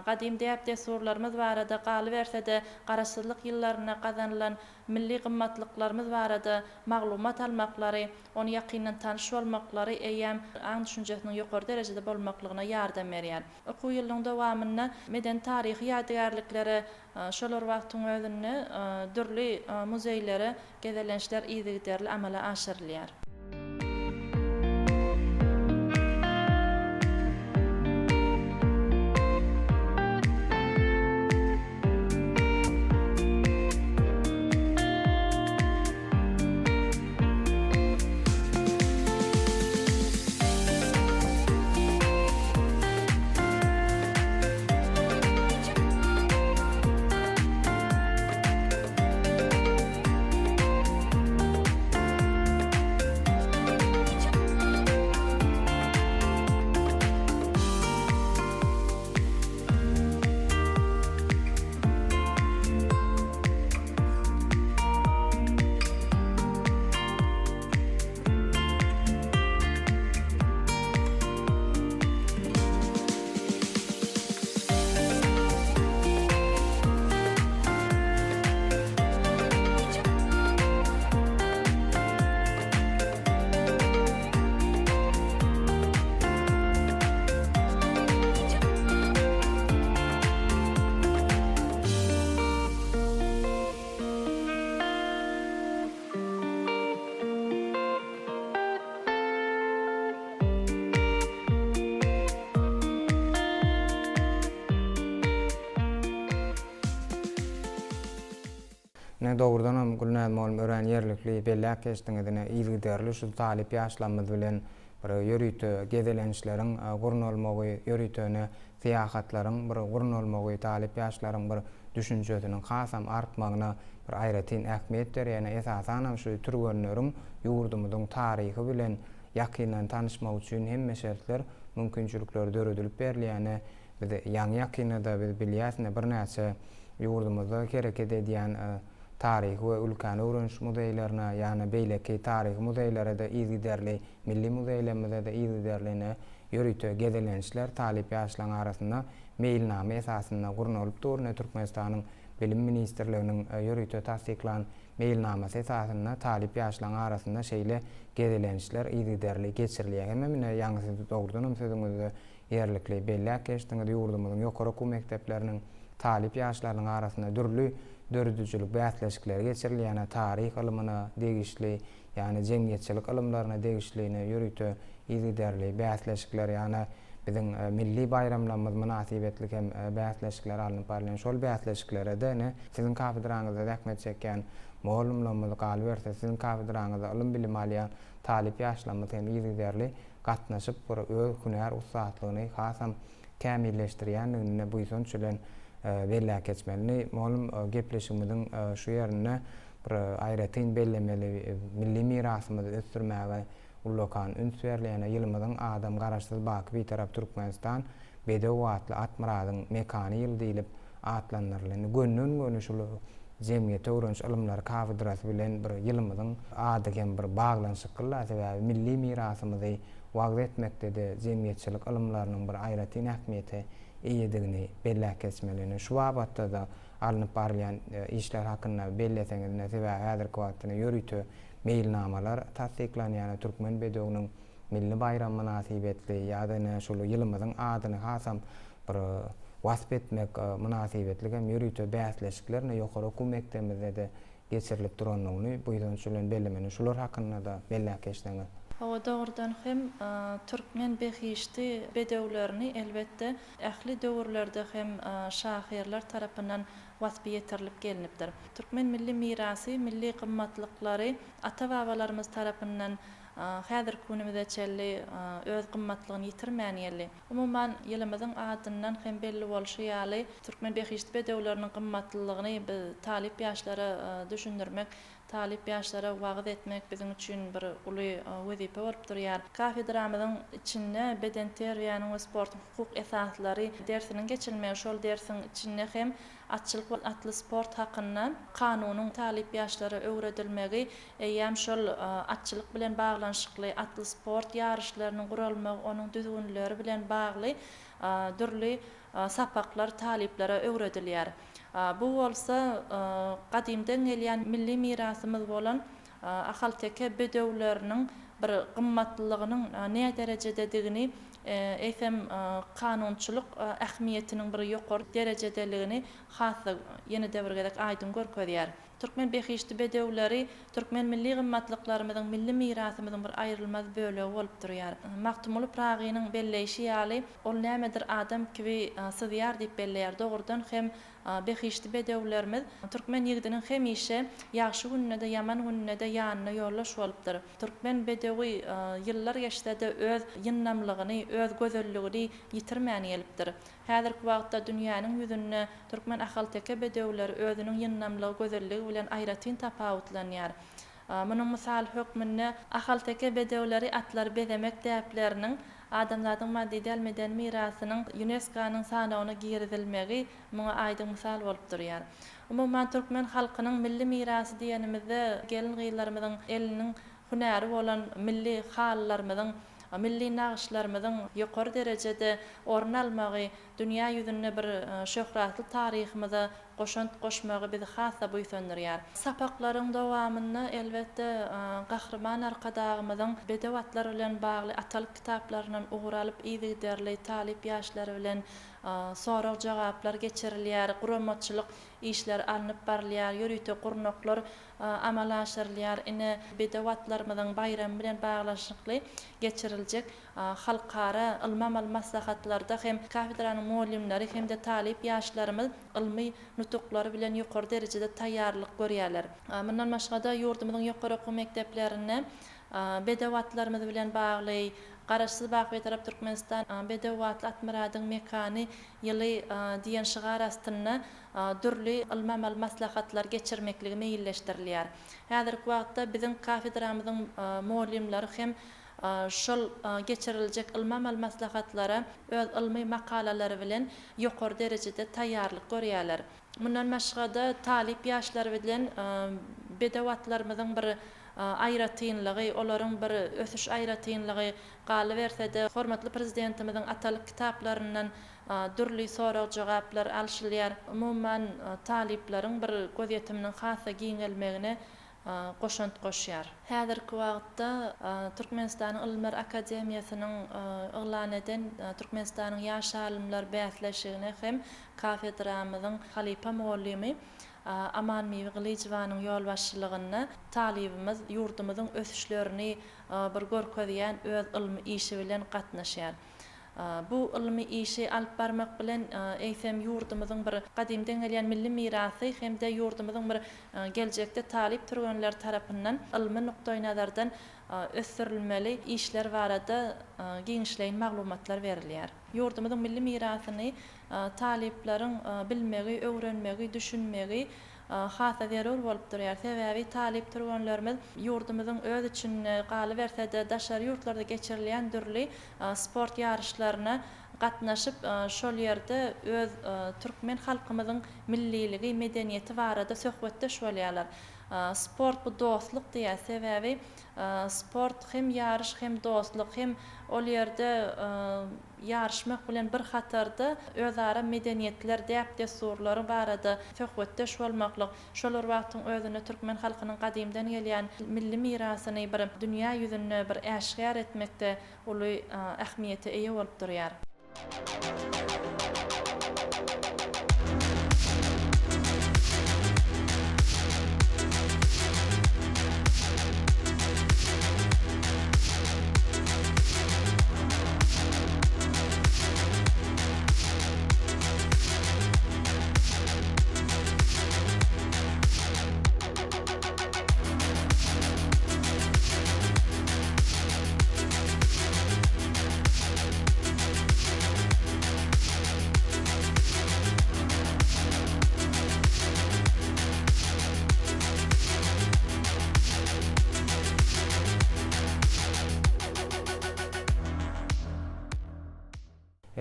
gadym däp-dessurlarymyz barada, galyberse-de, Garaşsyzlyk ýyllarynda gazanylan milli gymmatlyklarymyz barada maglumat almaklary, ony ýakyndan tanyş bolmaklary eýýäm aň-düşünjesiniň ýokary derejede bolmaklygyna ýardam berýär. Okuw ýylynyň dowamynda medeni-taryhy ýadygärliklere, Şol bir wagtyň özünde dürli muzeýlere gezelençler yzygiderli amala aşyrylýar. Ine, dogrudanam, Gülnäz mugallym örän ýerlikli belläp geçdiňiz. Ine, yzygiderli şu talyp ýaşlarymyz bilen bir ýörite gezelençleriň gurnalmagy, ýörite ine, syýahatlaryň bir gurnalmagy talyp ýaşlaryň bir düşünjesiniň hasam artmagyna bir aýratyn ähmiýet berýär. Ine, esasanam şu türgenleriň ýurdumyzyň taryhy bilen ýakyndan tanyşmagy üçin hemme şertler, mümkinçilikler döredilip berilýär. Ine, biz ýaňy-ýakynda-da biz bilýäs, ine, birnäçe ýurdumyzda hereket edýän taryhy we ülkäni öwreniş muzeýlerine, ýagny beýleki taryhy muzeýlere-de yzygiderli, milli muzeýlerimize-de yzygiderli ine, ýörite gezelençler talyp ýaşlaryň arasynda meýilnama esasynda gurnalyp dur. Ine, Türkmenistanyň Bilim ministrliginiň ýörite tassyklan meýilnamasy esasynda talyp ýaşlaryň arasynda şeýle gezelençler yzygiderli geçirilýär. Hemem ine, ýaňy siz dogrudanam sözüňizde ýerlikli belläp geçdiňiz, ýurdumyzyň ýokary okuw mekdepleriniň. talyp ýaşlarynyň arasynda dürli döredijilik bäsleşikleri geçirilýär, taryh ylmyna degişli, ýagny jemgyýetçilik ylymlaryna degişli ine ýörite yzygiderli bäsleşikler, ýagny biziň milli baýramlarymyz mynasybetli hem bäsleşikler alnyp barylýar. Şol bäsleşiklere-de ine siziň kafedraňyzda zähmet çekýän mugallymlarymyz, galyberse siziň kafedraňyzda ylym-bilim alýan talyp ýaşlarymyz hem yzygiderli gatnaşyp bir öz hünär ussatlygyny hasam kämilleşdirýändigini buýsanç bilen belläp geçmeli. Mugallym gepleşigimiziň şu ýerinde bir aýratyn bellemeli milli mirasymyzy ösdürmäge ullakan üns berilýän ýylymyzyň adam Garaşsyz baky Bitarap Türkmenistan bedew atly at myradyň mekany ýyly diýlip atlandyryldy. Indi gönden-göni şul jemgyýeti öwreniş ylymlary kafedrasy bilen bir ýylymyzyň ady hem bir baglanyşykly-la, sebäbi milli mirasymyzy wagyz etmekde-de jemgyýetçilik ylymlarynyň bir aýratyn ähmiýete eýedigini belläp geçmeli. Indi şu babatda-da alnyp barylýan işler hakynda belleseňiz, ine, sebäbi häzirki wagtda ine ýörite meýilnamalar tassyklanýar, türkmen bedewiniň milli baýramy mynasybetli ýa-da ine şul ýylymyzyň adyny hasam bir wasp etmek mynasybetli hem ýörite bäsleşikler ine ýokary okuw mekdebimizde-de geçirilip durandygyny buýsanç bilen bellemeli. Şular hakynda-da belläp geçseňiz. Hawa, dogrudan hem türkmen behişdi bedewlerini elbetde ähli döwürlerde hem şahyrlar tarapyndan waspy ýetirilip gelnipdir. Türkmen milli mirasy, milli gymmatlyklary ata-babalarymyz tarapyndan häzirki günümize çenli öz gymmatlygyny ýitirmän geldi. Umuman, ýylymyzyň adyndan hem belli bolşy ýaly, türkmen behişdi bedewleriniň gymmatlylygyny biz talyp ýaşlara düşündirmek, talyp ýaşlara wagyz etmek biziň üçin bir uly wezipe bolup durýar. Kafedramyzyň içinde bedenterbiýäniň we sportuň hukuk esaslary dersiniň geçirilmegi, şol dersiň içinde hem atçylyk we atly sport hakynda kanunyň talyp ýaşlara öwredilmegi eýýäm şol atçylyk bilen baglanyşykly atly sport ýaryşlarynyň guralmagy, onuň düzgünleri bilen bagly dürli sapaklar talyplara öwredilýär. Bu bolsa gadymdan gelýän milli mirasymyz bolan ahalteke bedewleriniň bir gymmatlylygynyň näderejededigini, eýsem, kanunçylyk ähmiýetiniň bir ýokary derejedeligini has-da ýene-de bir gezek aýdyň görkezýär. Türkmen behişdi bedewleri türkmen milli gymmatlyklarymyzyň, milli mirasymyzyň bir aýrylmaz bölegi bolup durýar. Magtymguly Pyragynyň belleýşi ýaly, Ol nämedir adam kibi syzýar diýip belleýär. Dogrudan hem behişdi bedewlerimiz türkmen ýigidiniň hemişe ýagşy gününde-de, ýaman gününde-de ýanyna ýoldaş bolupdyr. Türkmen bedewi ýyllar geçse-de öz ýyndamlygyny, öz gözelligini ýitirmän gelipdir. Häzirki wagtda dünýäniň ýüzünde türkmen ahalteke bedewleri özüniň ýyndamlygy, gözelligi bilen aýratyn tapawutlanýar. Munuň mysaly hökmünde ahalteke bedewleri atlary bezemek däpleriniň Adamzadyň maddy däl medeni mirasynyň ÝUNESKO-nyň sanawyna girizilmegi muňa aýdyň mysal bolup durýar. Umuman, türkmen halkynyň milli mirasy diýenimizde gelin-gyzlarymyzyň eliniň hünäri bolan milli halylarymyzyň, milli nagyşlarymyzyň ýokary derejede orun almagy, dünýä ýüzünde bir şöhratly taryhymyza goşant goşmagy bizi has-da buýsandyrýar. Sapaklaryň dowamynda, elbetde, Gahryman Arkadagymyzyň bedew atlar bilen bagly atalyk kitaplaryndan ugur alyp, yzygiderli talyp ýaşlar bilen sorag-jogaplar geçirilýär, guramaçylyk işleri alnyp barylýar, ýörite gurnaklar amala aşyrylýar. Ine, bedew atlarymyzyň baýramy bilen baglanyşykly geçiriljek halkara ylmy-amaly maslahatlarda hem kafedranyň mugallymlary hem-de talyp ýaşlarymyz ylmy nutuklary bilen ýokary derejede taýýarlyk görýärler. Mundan başga-da, ýurdumyzyň ýokary okuw mekdeplerinde bedew atlarymyz bilen bagly Garaşsyz baky Bitarap Türkmenistan bedew atly at-myradyň mekany ýyly diýen şygar astynda dürli ylmy-amaly maslahatlar geçirmekligi meýilleşdirilýär. Häzirki wagtda biziň kafedramyzyň mugallymlary hem şol geçiriljek ylmy-amaly maslahatlara öz ylmy makalalary bilen ýokary derejede taýýarlyk görýärler. Mundan başga-da, talyp ýaşlar bilen bedew atlarymyzyň bir aýratynlygy, olaryň bir ösüş aýratynlygy, galyberse-de, hormatly Prezidentimiziň atalyk kitaplaryndan dürli sorag-jogaplar alşylýar. Umuman, talyplaryň bir gözýetiminiň has-da giňelmegine. goşant goşýar. Häzirki wagtda Türkmenistanyň Ylymlar akademiýasynyň yglan eden Türkmenistanyň ýaş alymlar bäsleşigine hem kafedramyzyň halypa mugallymy Amanbibi Gylyjowanyň ýolbaşçylygynda talybymyz ýurdumyzyň ösüşlerini bir görkezýän öz ylmy işi bilen gatnaşýar. Bu ylmy işi alyp barmak bilen, eýsem, ýurdumyzyň bir gadymdan gelýän milli mirasy hem-de ýurdumyzyň bir geljekde talyp türgenler tarapyndan ylmy nukdaýnazardan ösdürilmeli işler barada giňişleýin maglumatlar berilýär. Ýurdumyzyň milli mirasyny talyplaryň bilmegi, öwrenmegi, düşünmegi has-da zerur bolup durýar. Sebäbi talyp türgenlerimiz ýurdumyzyň öz içinde, galyberse-de, daşary ýurtlarda geçirilýän dürli sport ýaryşlaryna gatnaşyp, şol ýerde öz türkmen halkymyzyň milliligi, medeniýeti barada söhbetdeş bolýarlar. Sport bu dostluk diýýär. Sebäbi sport hem ýaryş, hem dostluk, hem ol ýerde ýaryşmak bilen bir hatarda özara medeniýetler, däp-dessurlary barada söhbetdeş bolmaklyk, şol bir wagtyň özünde türkmen halkynyň gadymdan gelýän milli mirasyny bir dünýä ýüzünde bir äşgär etmekde uly ähmiýete eýe bolup durýar.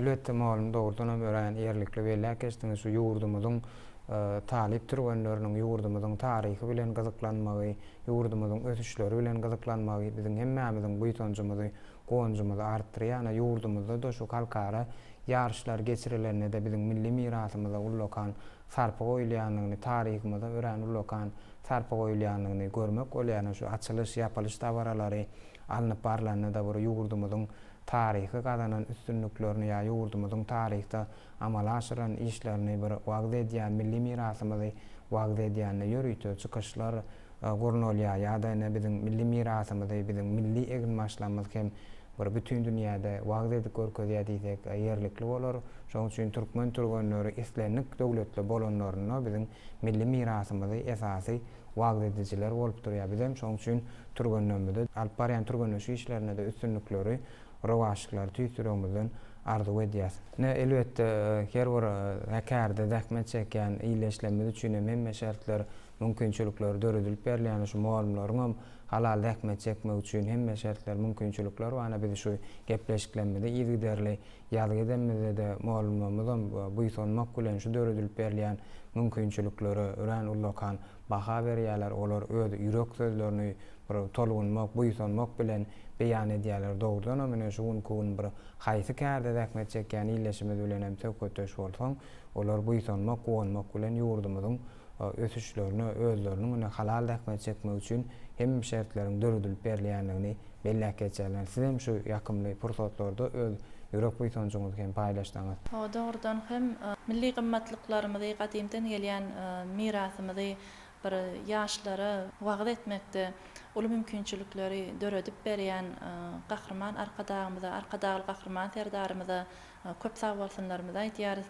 Elbetde, mugallym, dogrudanam örän ýerlikli belläp geçdiňiz, şu ýurdumyzyň talyp türgenleriniň ýurdumyzyň taryhy bilen gyzyklanmagy, ýurdumyzyň ösüşleri bilen gyzyklanmagy biziň hemmämiziň buýsanjymyzy, guwanjymyzy artdyrýar. Ýa ýurdumyzda-da şu halkara ýaryşlar geçirilende-de biziň milli mirasymyza ullakan sarpa goýulýandygyny, taryhymyza örän ullakan sarpa goýulýandygyny görmek bolýar. Ine, şu açylyş, ýapylyş dabaralary alnyp barlanda-da bir ýurdumyzyň taryhy gazanan üstünliklerini ýa ýurdumyzyň taryhda amala aşyran işlerini bir wagyz edýän, milli mirasymyzy wagyz edýän ýörite çykyşlar gurnalýar ýa-da ine biziň milli mirasymyzy, biziň milli eginbaşlarymyz hem bir bütin dünýäde wagyz edip görkezýär diýsek ýerlikli bolar. Şonuň üçin türkmen türgenleri islendik döwletde bolanlarynda biziň milli mirasymyzy esasy wagyz edijiler bolup durýar. Bizem şonuň üçin türgenlerimize alyp barýan türgenleşik işlerinde-de üstünlikleri, rowaçlyklary tüýs ýüregimizden arzuw edýäs. Ine, elbetde, her bir kärde zähmet çekýän ildeşlerimiz üçin hem hemme şertler, mümkinçilikler döredilip berilýär. Şu mugallymlaryňam halal zähmet çekmegi üçin hemme şertler, mümkinçilikler bar. Ine, biz şu gepleşiklerimizi yzygiderli ýazgy edenimizde-de mugallymlarymyzam buýsanmak bilen şu döredilip berilýän mümkinçiliklere örän ullakan baha berýärler. Olar öz ýürek sözlerini bir tolgunmak, buýsanmak bilen beýan edýärler. Dogrudanam, ine, şu günki gün bir haýsy kärde zähmet çekýän ildeşimiz bilen hem söhbetdeş bolsaň, olar buýsanmak, guwanmak bilen ýurdumyzyň ösüşlerine, özleriniň ine halal zähmet çekmegi üçin hemme şertleriň döredilip berilýändigini belläp geçýärler. Siz hem şu ýakymly pursatlarda öz ýürek buýsanjyňyzy hem paýlaşsaňyz. Hawa, dogrudan hem, milli gymmatlyklarymyzy, gadymdan gelýän mirasymyzy bir ýaşlara wagyz etmekde uly mümkinçilikleri döredip berýän Gahryman Arkadagymyza, Arkadagly Gahryman Serdarymyza köp sagbolsunlarymyzy aýdýarys.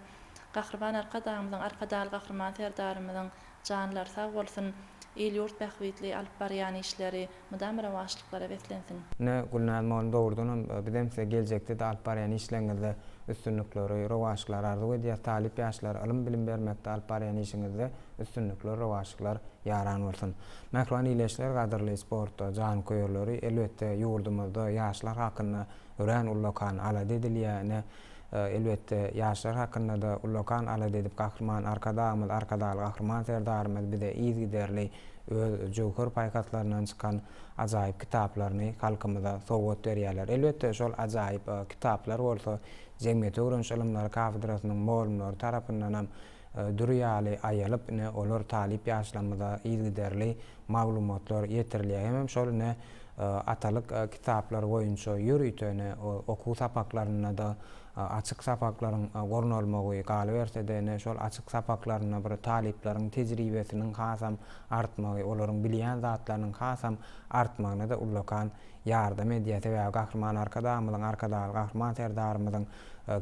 Gahryman Arkadagymyzyň, Arkadagly Gahryman Serdarymyzyň janlary sag bolsun, il-ýurt bähbitli alyp barýan işleri mydama rowaçlyklara beslensin! Ine, Gülnaz mugallym dogrudanam bizem size geljekde-de alyp barýan işleriňizde üstünlikleri, rowaçlyklary arzuw edýäs. Talyp ýaşlara ylym-bilim bermekde alyp barýan işiňizde üstünlikler, rowaçlyklar ýaran bolsun! Mähriban ildeşler, gadyrly sport janköýerleri, elbetde ýurdumyzda ýaşlar hakynda örän ullakan alada edilýär. Ine, Elbetde, ýaşlar hakynda-da ullakan alada edip Gahryman Arkadagymyz, Arkadagly Gahryman Serdarymyz bize yzygiderli öz jöwher paýhaslaryndan çykan ajaýyp kitaplaryny halkymyza sowgat berýärler. Elbetde, şol ajaýyp kitaplar bolsa Jemgyýeti öwreniş ylymlary kafedrasynyň mugallymlary tarapyndanam. dür ýaly aýalyp, ine, olar talyp ýaşlarymyza yzygiderli maglumatlar ýetirilýär. Hemem şol ine, atalyk kitaplar boýunça ýörite ine, okuw sapaklarynda-da açyk sapaklaryň gurnalmagy, galyberse-de, ine, şol açyk sapaklarynda bir talyplaryň tejribesiniň hasam artmagy, olaryň bilýän zatlarynyň hasam artmagyna-da ullakan ýardam edýär. Sebäbi Gahryman Arkadagymyzyň, Arkadagly Gahryman Serdarymyzyň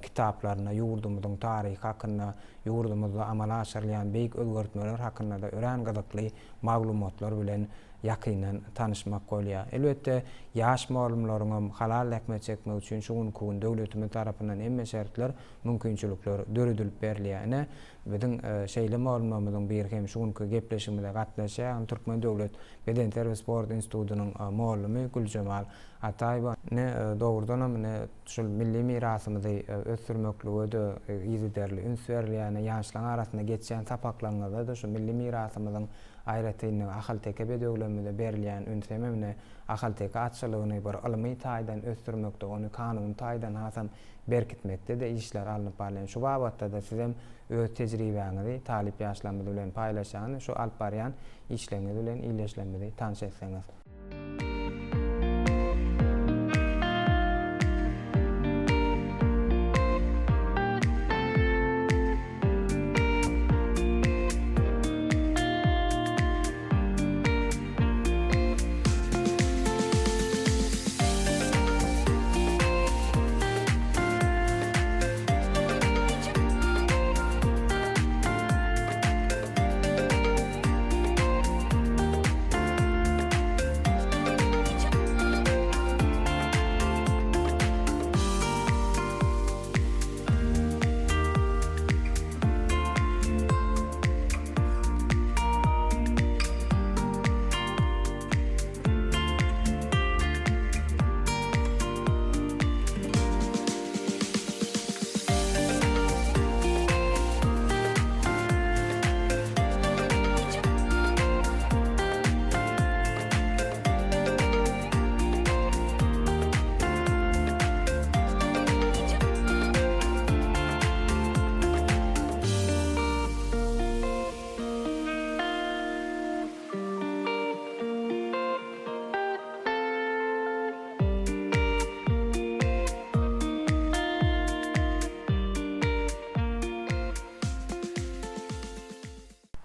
kitaplarynda ýurdumyzyň taryhy hakynda, ýurdumyzda amala aşyrylýan beýik özgertmeler hakynda-da örän gyzykly maglumatlar bilen ýakyndan tanyşmak bolýar. Elbetde, ýaş mugallymlaryňam halal zähmet çekmegi üçin şu günki gün döwletimiz tarapyndan hemme şertler, mümkinçilikler döredilip berilýär. Ine, biziň şeýle mugallymlarymyzyň biri hem şu günki gepleşigimize gatnaşýar, ýagny Türkmen döwlet bedenterbiýe sport institutynyň mugallymy Güljemal Ataýewa. Ine, dogrudanam, ine, şul milli mirasymyzy ösdürmeklige-de yzygiderli üns berilýär. Ine, ýaşlaryň arasynda geçýän sapaklaryňyzda-da şu milli mirasymyzyň aýratynlygy, ahalteke bedewlerimize berilýän üns hemem ine, ahalteke atçylygyny bir ylmy taýdan ösdürmekde, ony kanuny taýdan hasam berkitmekde-de işler alnyp barylýar. Şu babatda-da sizem öz tejribäňizi talyp ýaşlarymyz bilen paýlaşaňyz, şu alyp barýan işleriňiz bilen ildeşlerimizi tanyş etseňiz.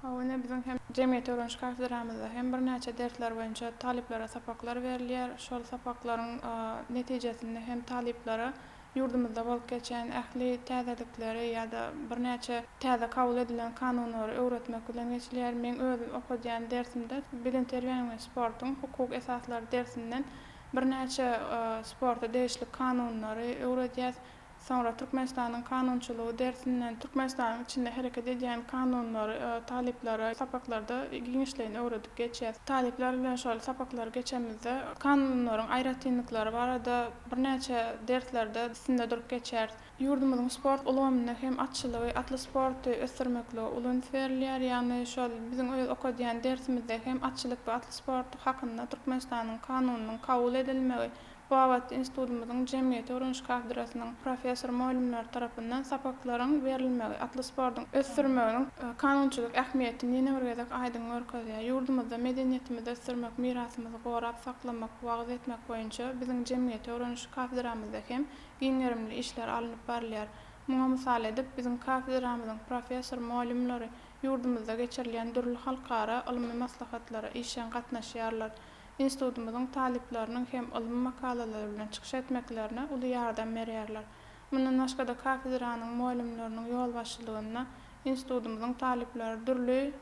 Hawa, ine biziň hem Jemgyýet öwreniş kafedramyzda hem birnäçe dersler boýunça talyplara sapaklar berilýär. Şol sapaklaryň netijesinde hem talyplara ýurdumyzda bolup geçýän ähli täzelikleri ýa-da birnäçe täze kabul edilen kanunlary öwretmek bilen geçilýär. Meň özüm okadýan dersimde Bedenterbiýäniň we sportuň hukuk esaslary dersinden birnäçe sporta degişli kanunlary öwredýäs. Soňra Türkmenistanyň kanunçylygy dersinden Türkmenistanyň içinde hereket edýän kanunlary talyplara sapaklarda giňişleýin öwredip geçýäs. Talyplar bilen şol sapaklary geçemizde kanunlaryň aýratynlyklary barada birnäçe derslerde üstünde durup geçýäris. Ýurdumyzyň sport ulgamynda hem atçylygy, atly sporty ösdürmeklige uly üns berilýär. Ýagny şol biziň öz okadýan dersimizde hem atçylyk we atly sport hakynda Türkmenistanyň Kanunynyň kabul edilmegi Bu babatda institutymyzyň Jemgyýeti öwreniş kafedrasynyň professor-mugallymlary tarapyndan sapaklaryň berilmegi atly sportuň ösdürilmeginiň kanunçylyk ähmiýetini ýene bir gezek aýdyň görkezýär. Ýurdumyzda medeniýetimizi ösdürmek, mirasymyzy gorap saklamak, wagyz etmek boýunça biziň Jemgyýeti öwreniş kafedramyzda hem giň gerimli işler alnyp barylýar. Muňa mysal edip, biziň kafedramyzyň professor-mugallymlary ýurdumyzda geçirilýän dürli halkara ylmy maslahatlara işjeň gatnaşýarlar. Institutymyzyň talyplarynyň hem ylmy makalalary bilen çykyş etmeklerine uly ýardam berýärler. Mundan başga-da kafedranyň mugallymlarynyň ýolbaşçylygynda institutymyzyň talyplary dürli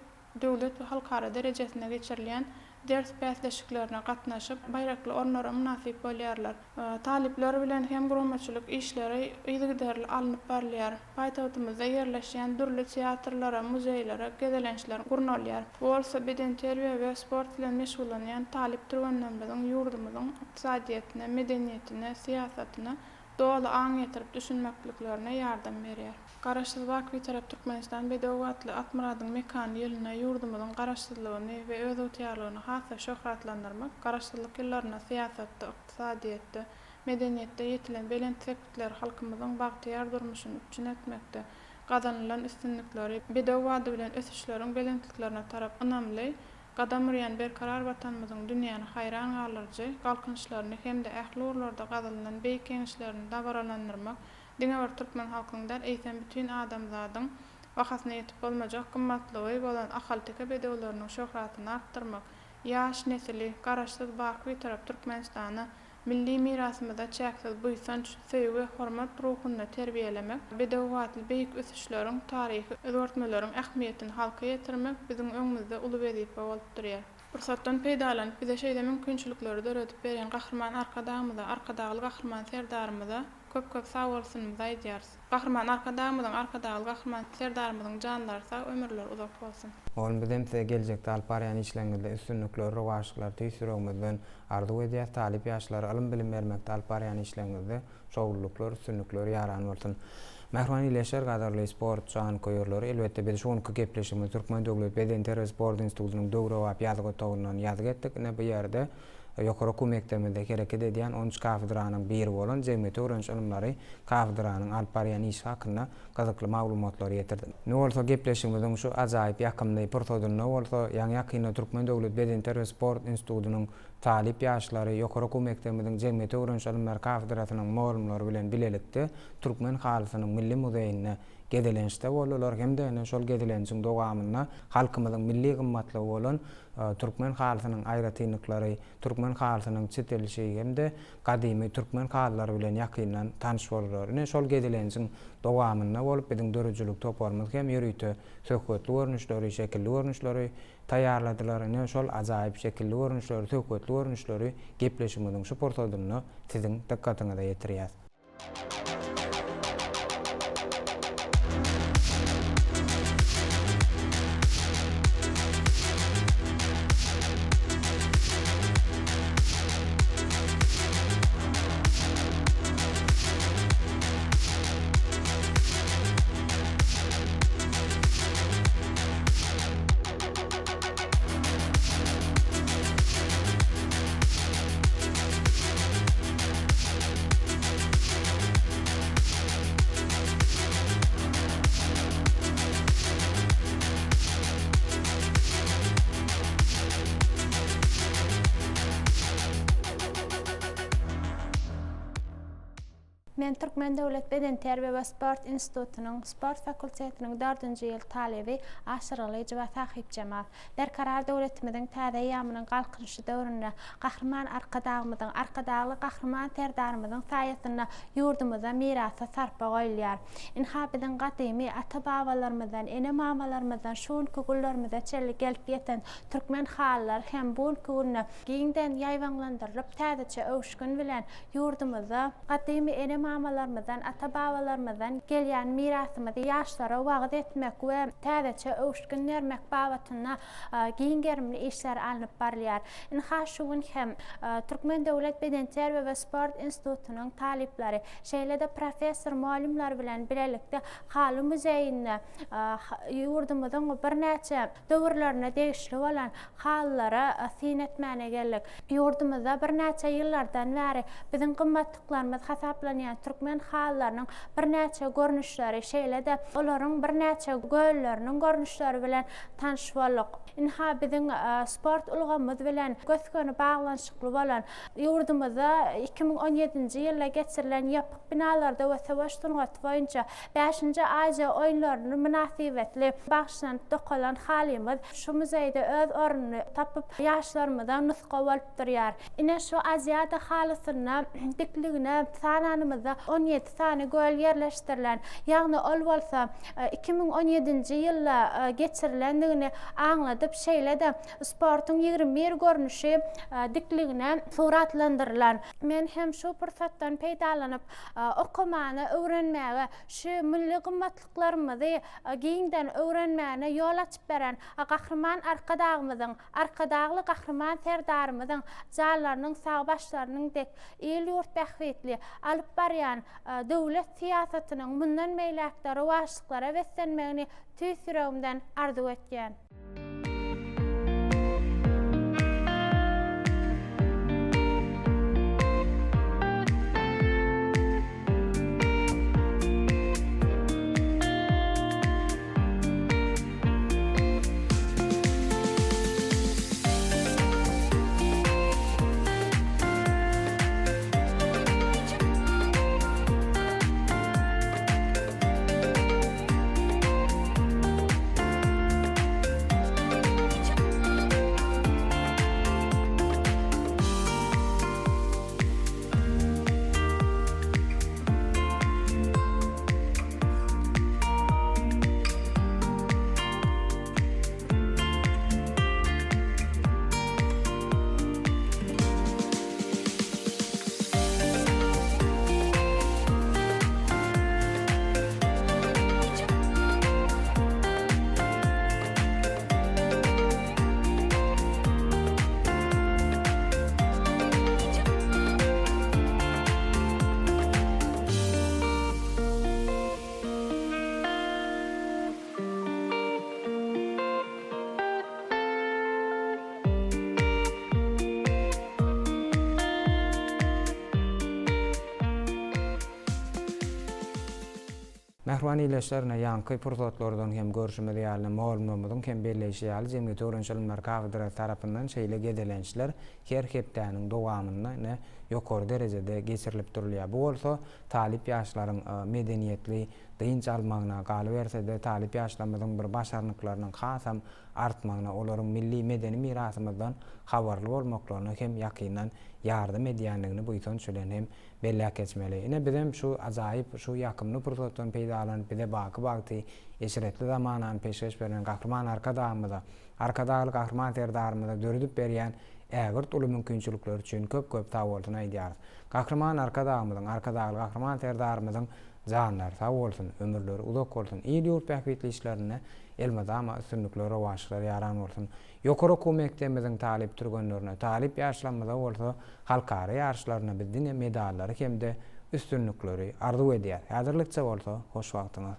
döwlet we halkara derejesinde geçirilýän ders bäsleşiklerine gatnaşyp, baýrakly orunlara mynasyp bolýarlar. Talyplar bilen hem guramaçylyk işleri yzygiderli alnyp barylýar. Paýtagtymyzda ýerleşýän dürli teatrlara, muzeýlere gezelençler gurnalýar. Bu bolsa bedenterbiýe we sport bilen meşgullanýan talyp türgenlerimiziň ýurdumyzyň ykdysadyýetine, medeniýetine, syýasatyna doly aň ýetirip düşünmekliklerine ýardam berýär. Garaşsyz baky Bitarap Türkmenistan bedew atly Atmyradyň mekany ýylynda ýurdumyzyň Garaşsyzlygyny we özygtyýarlygyny has-da şöhratlandyrmak, Garaşsyzlyk ýyllarynda syýasatda, ykdysadyýetde, medeniýetde ýetilen belent sepgitler halkymyzyň bagtyýar durmuşyny üpjün etmekde, gazanylan üstünlikleri, bedew bady bilen ösüşleriň belentliklerine tarap ynamly gadam urýan berkarar Watanymyzyň dünýäni haýran galdyryjy galkynyşlaryny hem-de ähli ugurlarda gazanylan beýik ýeňişlerini dabaralandyrmak diňe bir türkmen halkynyň däl, eýsem, bütin adamzadyň bahasyna ýetip bolmajak gymmatlygy bolan ahalteke bedewleriniň şöhratyny artdyrmak, ýaş nesli Garaşsyz, baky Bitarap Türkmenistana, milli mirasymyza çäksiz buýsanç, söýgi we hormat ruhunda terbiýelemek, bedew batly beýik ösüşleriň, taryhy özgertmeleriň ähmiýetini halka ýetirmek biziň öňümizde uly wezipe bolup durýar. Pursatdan peýdalanyp, bize şeýle mümkinçilikleri döredip berýän Gahryman Arkadagymyza, Arkadagly Gahryman Serdarymyza köp-köp sagbolsunymyzy aýdýarys. Gahryman Arkadagymyzyň, Arkadagly Gahryman Serdarymyzyň janlary sag, ömürleri uzak bolsun! Oglum bizem size geljekde alyp barýan işleriňizde üstünlikleri, rowaçlyklary tüýs ýüregimizden arzuw edýäs. Talyp ýaşlara ylym-bilim bermekde alyp barýan işleriňizde şowlulyklar, üstünlikler ýaran bolsun. Mähriban ildeşler, gadyrly sport janköýerleri, elbetde biz şu günki gepleşigimizi Türkmen döwlet bedenterbiýe sport institutynyň döwrebap ýazgy otagyndan ýazgy etdik. Ine bu ýerde ýokary okuw mekdebimizde hereket edýän 13 kafedranyň biri bolan Jemgyýeti öwreniş ylymlary kafedranyň alyp barýan işi hakynda gyzykly maglumatlary ýetirdim. Indi bolsa gepleşigimiziň şu ajaýyp ýakymly pursadynda bolsa ýaňy-ýakynda Türkmen döwlet bedenterbiýe sport institutynyň talyp ýaşlary ýokary okuw mekdebimiziň Jemgyýeti öwreniş ylymlary kafedrasynyň mugallymlary bilen bilelikde Türkmen halysynyň milli muzeýinde gezelençde boldular hem-de ine şol gezelenjiň dowamynda halkymyzyň milli gymmatlygy bolan türkmen halysynyň aýratynlyklary, türkmen halysynyň çitilişi hem-de gadymy türkmen halylary bilen ýakyndan tanyş boldular. Ine şol gezelenjiň dowamynda bolup biziň döredijilik toparymyz hem ýörite söhbetli görnüşleri, şekilli görnüşleri taýýarladylar. Ine şol ajaýyp şekilli görnüşleri, söhbetli görnüşleri gepleşigimiziň şu pursadynda siziň dykgatyňyza ýetirýäs. Men Türkmen döwlet bedenterbiýe we sport institutynyň sport fakultetiniň dördünji ýyl talyby Aşyrgylyjowa Sahypjemal. Berkarar döwletimiziň täze eýýamynyň Galkynyşy döwründe Gahryman Arkadagymyzyň, Arkadagly Gahryman Serdarymyzyň saýasynda ýurdumyzda mirasa sarpa goýulýar. Ynha, biziň gadymy ata-babalarymyzdan, ene-mamalarymyzdan şu günki günlerimize çenli gelip ýeten türkmen halylary hem bu günki günde giňden ýaýbaňlandyrylyp, täzeçe öwüşgin bilen ýurdumyzda gadymy ene-mamalarymyzdan, ata-babalarymyzdan gelýän mirasymyzy ýaşlara wagyz etmek we täzeçe öwüşgin bermek babatynda giň gerimli işler alnyp barylýar. Ynha, şu gün hem Türkmen döwlet bedenterbiýe we sport institutynyň talyplary, şeýle-de professor-mugallymlar bilen bilelikde haly muzeýinde ýurdumyzyň birnäçe döwürlerine degişli bolan halylara syn etmäne geldik. Ýurdumyzda birnäçe ýyllardan bäri biziň gymmatlyklarymyz hasaplanýan türkmen halylarynyň birnäçe görnüşleri, şeýle-de olaryň birnäçe gölleriniň görnüşleri bilen tanyş bolduk. Ynha, biziň sport ulgamymyz bilen gös-göni baglanyşykly bolan, ýurdumyzda 2017-nji ýylda geçirilen ýapyk binalarda we söweş sungaty boýunça bäşinji Aziýa oýunlaryny mynasybetli bagyşlanyp dokalan halymyz şu muzeýde öz ornuny tapyp, ýaşlarymyza nusga bolup durýar. Ine, şu Aziada halysynda dikligine sananymyzda 17 sany göl ýerleşdirilen, ýagny ol bolsa 2017-nji ýylda geçirilendigini aňladyp, şeýle-de sportuň 21 görnüşi dikligine suratlandyrylan. Men hem şu pursatdan peýdalanyp, okamana, öwrenmäge, şu milli gymmatlyklarymyzy giňden öwrenmäne ýol açyp beren Gahryman Arkadagymyzyň, Arkadagly Gahryman Serdarymyzyň janlarynyň sag, başlarynyň dek, il-ýurt bähbitli alyp barýan döwlet syýasatynyň mundan beýläk-de rowaçlyklara beslenmegini tüýs ýüregimden arzuw etýän. Mähriban ildeşler, ine, ýaňky pursatlardan hem görşümiz ýaly, mugallymlarymyzyň hem belleýşi ýaly, Jemgyýeti öwreniş ylymlary kafedrasy tarapyndan şeýle gezelençler her hepdäniň dowamynda, ine, ýokary derejede geçirilip durulýar. Bu bolsa talyp ýaşlaryň medeniýetli dynç almagyna, galyberse-de, talyp ýaşlarymyzyň bir başarnyklarynyň hasam artmagyna, olaryň milli medeni mirasymyzdan habarly bolmaklaryna hem ýakyndan ýardam edýändigini buýsanç bilen hem belläp geçmeli. Ine, bizem şu ajaýyp, şu ýakymly pursatdan peýdalanyp, bize baky bagty, eşretli zamanany peşgeş beren Gahryman Arkadagymyza, Arkadagly Gahryman Serdarymyza döredip berýän ägirt uly mümkinçilikleri üçin köp-köp sagbolsun aýdýarys. Gahryman Arkadagymyzyň, Arkadagly Gahryman Serdarymyzyň janlary sag bolsun, ömürleri uzak bolsun, il-ýurt bähbitli işlerinde elmydama üstünlikler, rowaçlyklar ýaran bolsun! Ýokary okuw mekdebimiziň talyp türgenlerine, talyp ýaşlarymyza bolsa halkara ýaryşlarynda biz diňe medallary hem-de üstünlikleri arzuw edýäris. Häzirlikçe bolsa hoş wagtyňyz.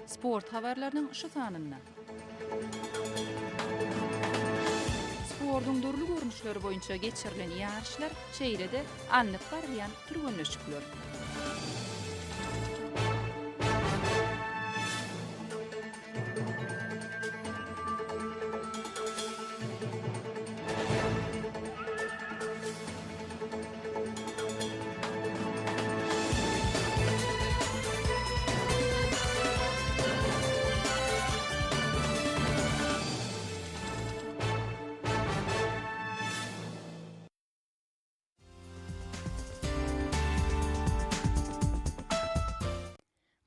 Sport habarlarynyň şu sanynda. Sportuň dürli görnüşleri boýunça geçirilen ýaryşlar, şeýle-de alnyp barylýan türgenleşikler.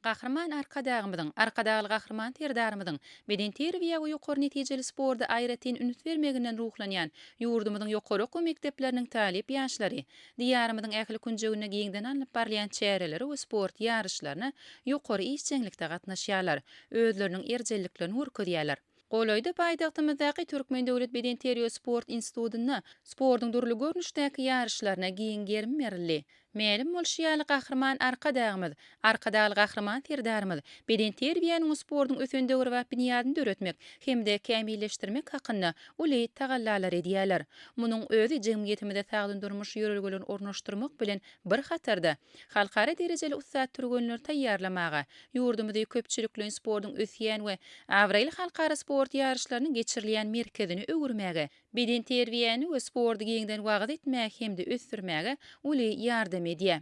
Gahryman Arkadagymyzyň, Arkadagly Gahryman Serdarymyzyň bedenterbiýä we ýokary netijeli sporda aýratyn üns bermeginden ruhlanýan ýurdumyzyň ýokary okuw mekdepleriniň talyp ýaşlary Diýarymyzyň ähli künjeginde giňden alnyp barylýan çärelere we sport ýaryşlaryna ýokary işjeňlikde gatnaşýarlar, özleriniň erjelliklerini görkezýärler. Golaýda paýtagtymyzdaky Türkmen döwlet bedenterbiýe sport institutynda sportuň dürli görnüşdäki ýaryşlaryna giň gerim berildi. Mälim bolşy ýaly, Gahryman Arkadagymyz, Arkadagly Gahryman Serdarymyz bedenterbiýäniň we sportuň ösen döwrebap binýadyny döretmek hem-de kämilleşdirmek hakynda uly tagallalar edýärler. Munuň özi jemgyýetimize sagdyn durmuş ýörelgelerini ornaşdyrmak bilen bir hatarda, halkara derejeli ussat türgenleri taýýarlamaga, ýurdumyzy köpçülikleýin sportuň ösýän we abraýly halkara sport ýaryşlarynyň geçirilýän merkezine öwürmäge, bedenterbiýäni we sporty giňden wagyz etmäge hem-de ösdürmäge uly ýardam edýär.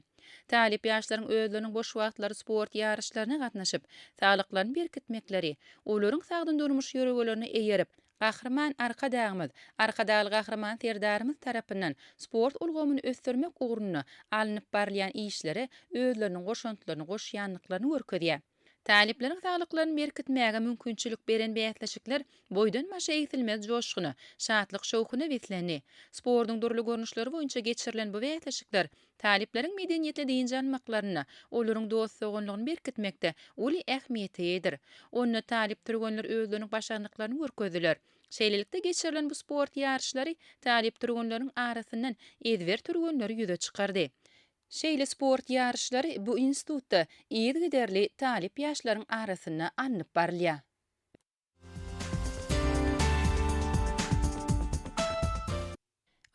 Talyp ýaşlaryň özleriniň boş wagtlary sport ýaryşlaryna gatnaşyp, saglyklaryny berkitmekleri, olaryň sagdyn durmuş ýörelgelerine eýerip, Gahryman Arkadagymyz, Arkadagly Gahryman Serdarymyz tarapyndan sport ulgamyny ösdürmek ugrunda alnyp barylýan işlere özleriniň goşantlaryny goşýandyklaryny görkezýär. Talyplaryň saglyklaryny berkitmäge mümkinçilik beren bäsleşikler boýdan-başa egsilmez joşguna, şatlyk-şowhuna beslendi. Sportuň dürli görnüşleri boýunça geçirilen bu bäsleşikler talyplaryň medeniýetli dynç almaklarynda, olaryň dost-doganlygyny berkitmekde uly ähmiýete eýedir. Onda talyp türgenler özleriniň başarnyklaryny görkezdiler. Şeýlelikde geçirilen bu sport ýaryşlary talyp türgenleriň arasyndan ezber türgenleri ýüze çykardy. Şeýle sport ýaryşlary bu institutda yzygiderli talyp ýaşlaryň arasynda alnyp barylýar.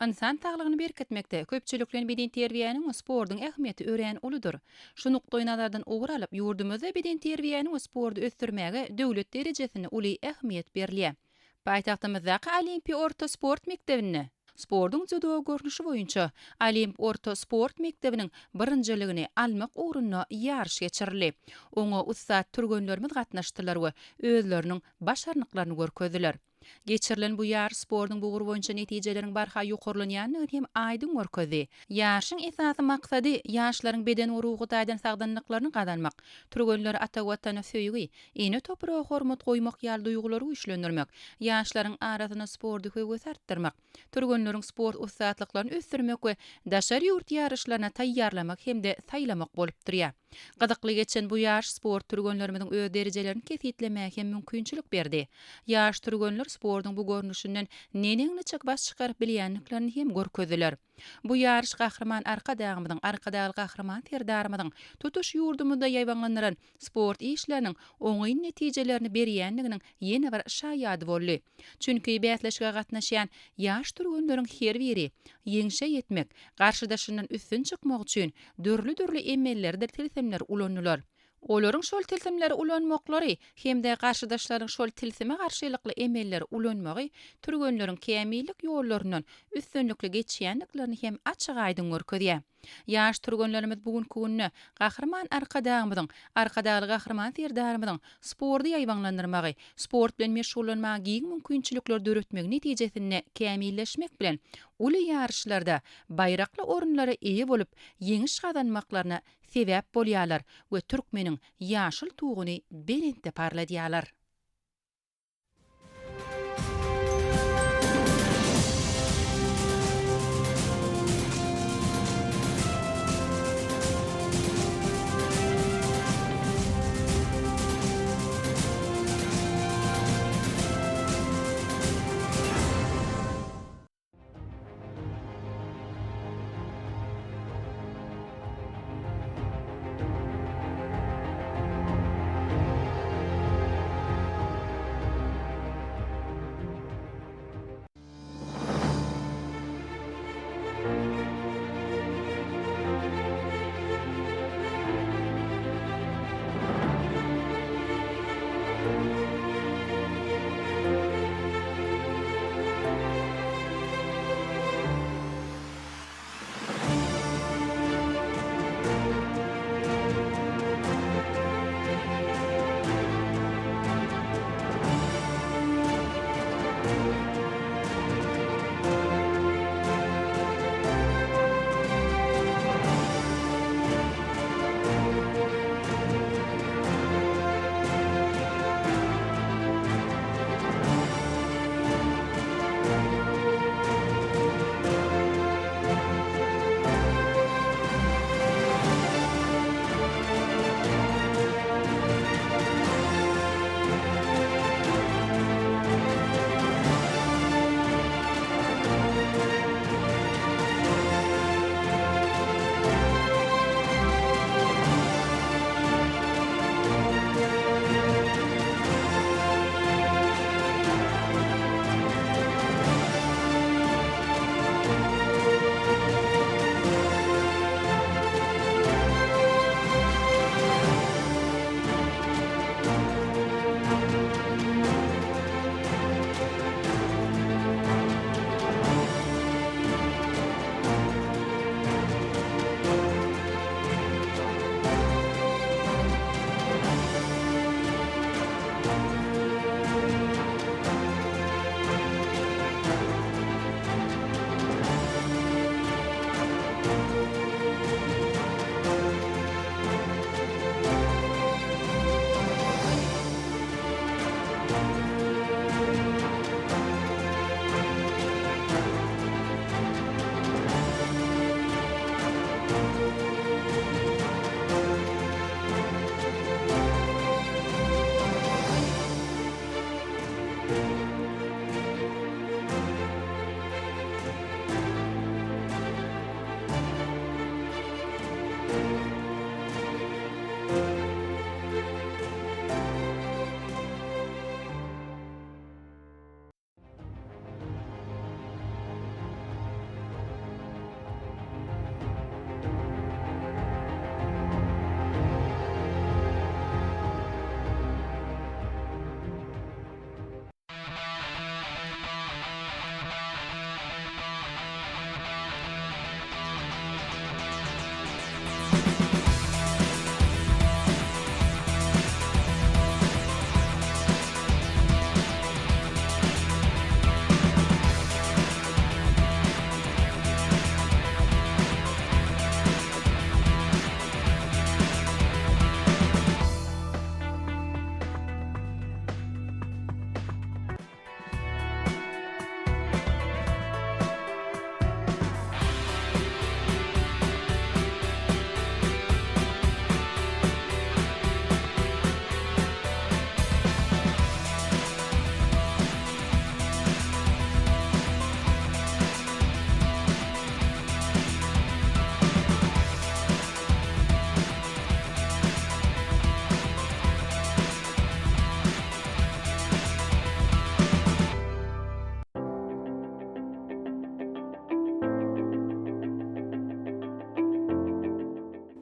Ynsan saglygyny berkitmekde köpçülikleýin bedenterbiýäniň we sportuň ähmiýeti örän uludyr. Şu nukdaýnazardan ugur alyp, ýurdumyzda bedenterbiýäni we sporty ösdürmäge döwlet derejesinde uly ähmiýet berilýär. Paýtagtymyzdaky Olimpiýa orta sport mekdebinde sportuň dzýudo görnüşi boýunça Olimp orta sport mekdebiniň birinjiligini almak ugrunda ýaryş geçirildi. Oňa ussat türgenlerimiz gatnaşdylar we özleriniň başarnyklaryny görkezdiler. Geçirilen bu ýaryş sportuň bu ugry boýunça netijeleriň barha ýokarlanýandygyny hem aýdyň görkezdi. Ýaryşyň esasy maksady ýaşlaryň beden we ruhy taýdan sagdynlyklaryny gazanmak, türgenlere ata Watana söýgi, ene topraga hormat goýmak ýaly duýgulary güýçlendirmek, ýaşlaryň arasynda sporty höwesi artdyrmak, türgenleriň sport ussatlyklaryny ösdürmek we daşary ýurt ýaryşlaryna taýýarlamak hem-de saýlamak bolup durýar. Gyzykly geçen bu ýaryş sport türgenlerimiziň öz derejelerini kesgitlemäge hem mümkinçilik berdi. Ýaş türgenler sportuň bu görnüşinden neneň-niçik baş çykaryp bilýändiklerini hem görkezdiler. Bu ýaryş Gahryman Arkadagymyzyň, Arkadagly Gahryman Serdarymyzyň tutuş ýurdumyzda ýaýbaňlandyran sport işleriniň oňyn netijelerini berýändiginiň ýene bir şaýady boldy. Çünki bäsleşige gatnaşýan ýaş türgenleriň her biri ýeňşe ýetmek, garşydaşyndan üstün çykmak üçin dürli-dürli emelleridir tilsimleri ulandylar. Olaryň şol tilsimleri ulanmaklary hem-de garşydaşlaryň şol tilsime garşylykly emelleri ulanmagy türgenleriň kämillik ýollaryndan üstünlikli geçýändiklerini hem açyk-aýdyň görkezýär. Ýaş türgenlerimiz bu günki günde Gahryman Arkadagymyzyň, Arkadagly Gahryman Serdarymyzyň sporty ýaýbaňlandyrmagy, sport bilen meşgullanmaga giň mümkinçilikleri döretmegi netijesinde kämilleşmek bilen, uly ýaryşlarda baýrakly orunlara eýe bolup, ýeňiş gazanmaklaryna sebäp bolýarlar we türkmeniň ýaşyl tuguny belentde parladýarlar.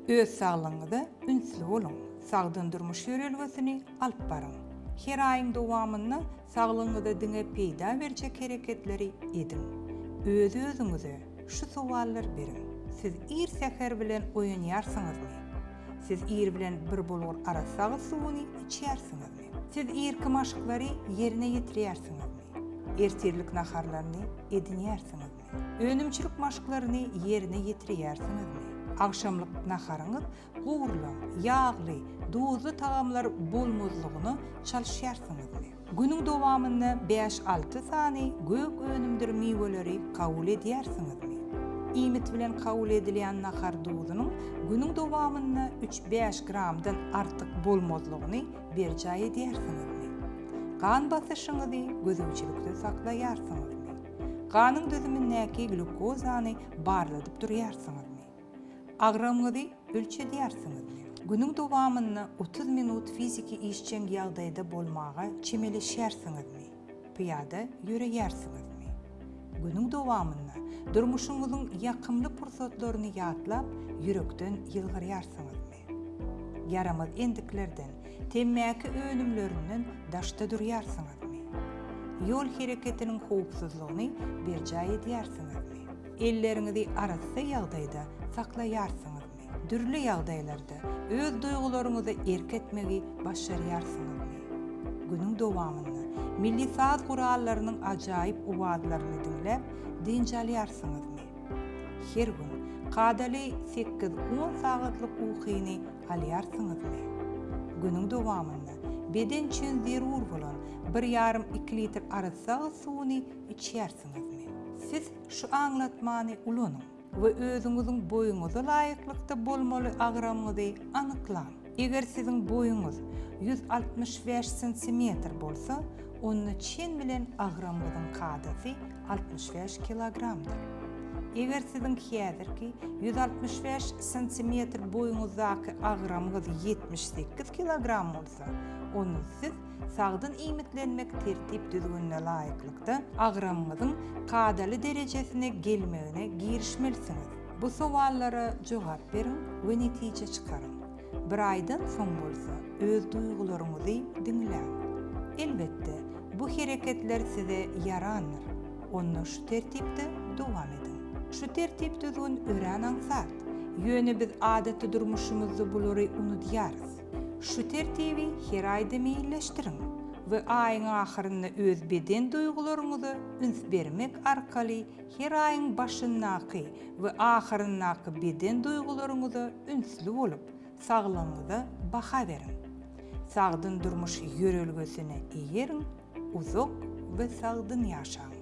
Öz saglygyňyza ünsli boluň, sagdyn durmuş ýörelgesini alyp baryň. Her aýyň dowamynda saglygyňyza diňe peýda berjek hereketleri ediň. Öz-özüňize şu sowallary beriň, Siz ir säher bilen oýanýarsyňyzmy? Siz ir bilen bir bulgur arassa agyz suwuny içýärsiňizmi? Siz irki maşklary ýerine ýetirýärsiňizmi? Ertirlik naharlaryny edinýärsiňizmi? Önümçilik maşklaryny ýerine ýetirýärsiňizmi? Agşamlyk naharyňyz gowrulan, ýagly, duzly tagamlar bolmazlygyna çalyşýarsyňyzmy? Günüň dowamynda bäş-alty sany gök önümdir miweleri kabul edýärsiňizmi? Iýmit bilen kabul edilýän nahar duzunyň günüň dowamynda üç-bäş gramdan artyk bolmazlygyny berjaý edýärsiňizmi? Gan basyşyňyzy gözegçilikde saklaýarsyňyzmy? Ganyň düzümindäki glýukozany barladyp durýarsyňyzmy? Agramyňyzy ölçedýärsiňizmi? Günüň dowamynda 30 minut fiziki işjeň ýagdaýda bolmaga çemeleşýärsiňizmi? Pyýada ýöreýärsiňizmi? Günüň dowamynda durmuşyňyzyň ýakymly pursatlaryny ýatlap, ýürekden ýylgyrýarsyňyzmy? Ýaramaz endiklerden, temmäki önümlerinden daşda durýarsyňyzmy? Ýol hereketiniň howpsuzlygyny berjaý edýärsiňizmi? Elleriňizi arassa ýagdaýda saklaýarsyňyzmy? Dürli ýagdaýlarda öz duýgularyňyza erk etmegi başarýarsyňyzmy? Günüň dowamynda milli saz gurallarynyň ajaýyp owazlaryny diňläp, dynç alýarsyňyzmy? Her gün kadaly sekiz-on sagatlyk ukyny alýarsyňyzmy? Günüň dowamynda beden üçin zerur bolan bir ýarym-iki litr arassa agyz suwuny içýärsiňizmi? Siz şu aňlatmany ulanyň we özüňiziň boýuňyza laýyklykda bolmaly agramyňyzy anyklaň. Eger siziň boýuňyz 165 santimetr bolsa, onda çen bilen agramyňyzyň kadasy 65 kilogramdyr. Eger siziň häzirki 165 santimetr boýuňyzdaky agramyňyz 78 kilogram bolsa, onda siz sagdyn iýmitlenmek tertip-düzgünine laýyklykda agramyňyzyň kadaly derejesine gelmegine girişmelisiňiz. Bu sowallara jogap beriň we netije çykaryň. Bir aýdan soň bolsa öz duýgularyňyzy diňläň. Elbetde, bu hereketler size ýarandyr. Onda şu tertipde dowam ediň. Şu tertip-düzgün örän aňsat. Ýöne biz adaty durmuşymyzda bulary unudýarys. Şu tertibi her aýda meýilleşdiriň we aýyň ahyrynda öz beden duýgularyňyza üns bermek arkaly her aýyň başyndaky we ahyryndaky beden duýgularyňyza ünsli bolup, saglygyňyza baha beriň. Sagdyn durmuş ýörelgesine eýeriň, uzak we sagdyn ýaşaň!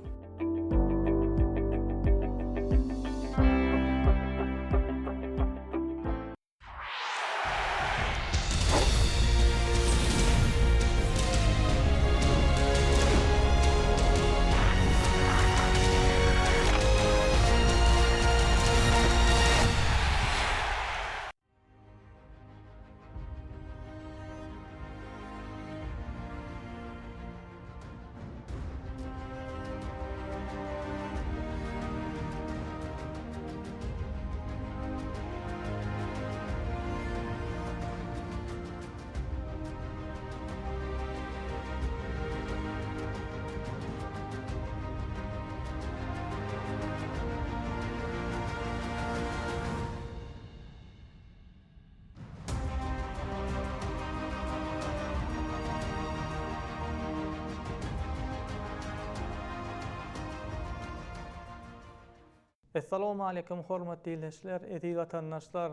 Essalawmaleýkum hormatly ildeşler, eziz watandaşlar!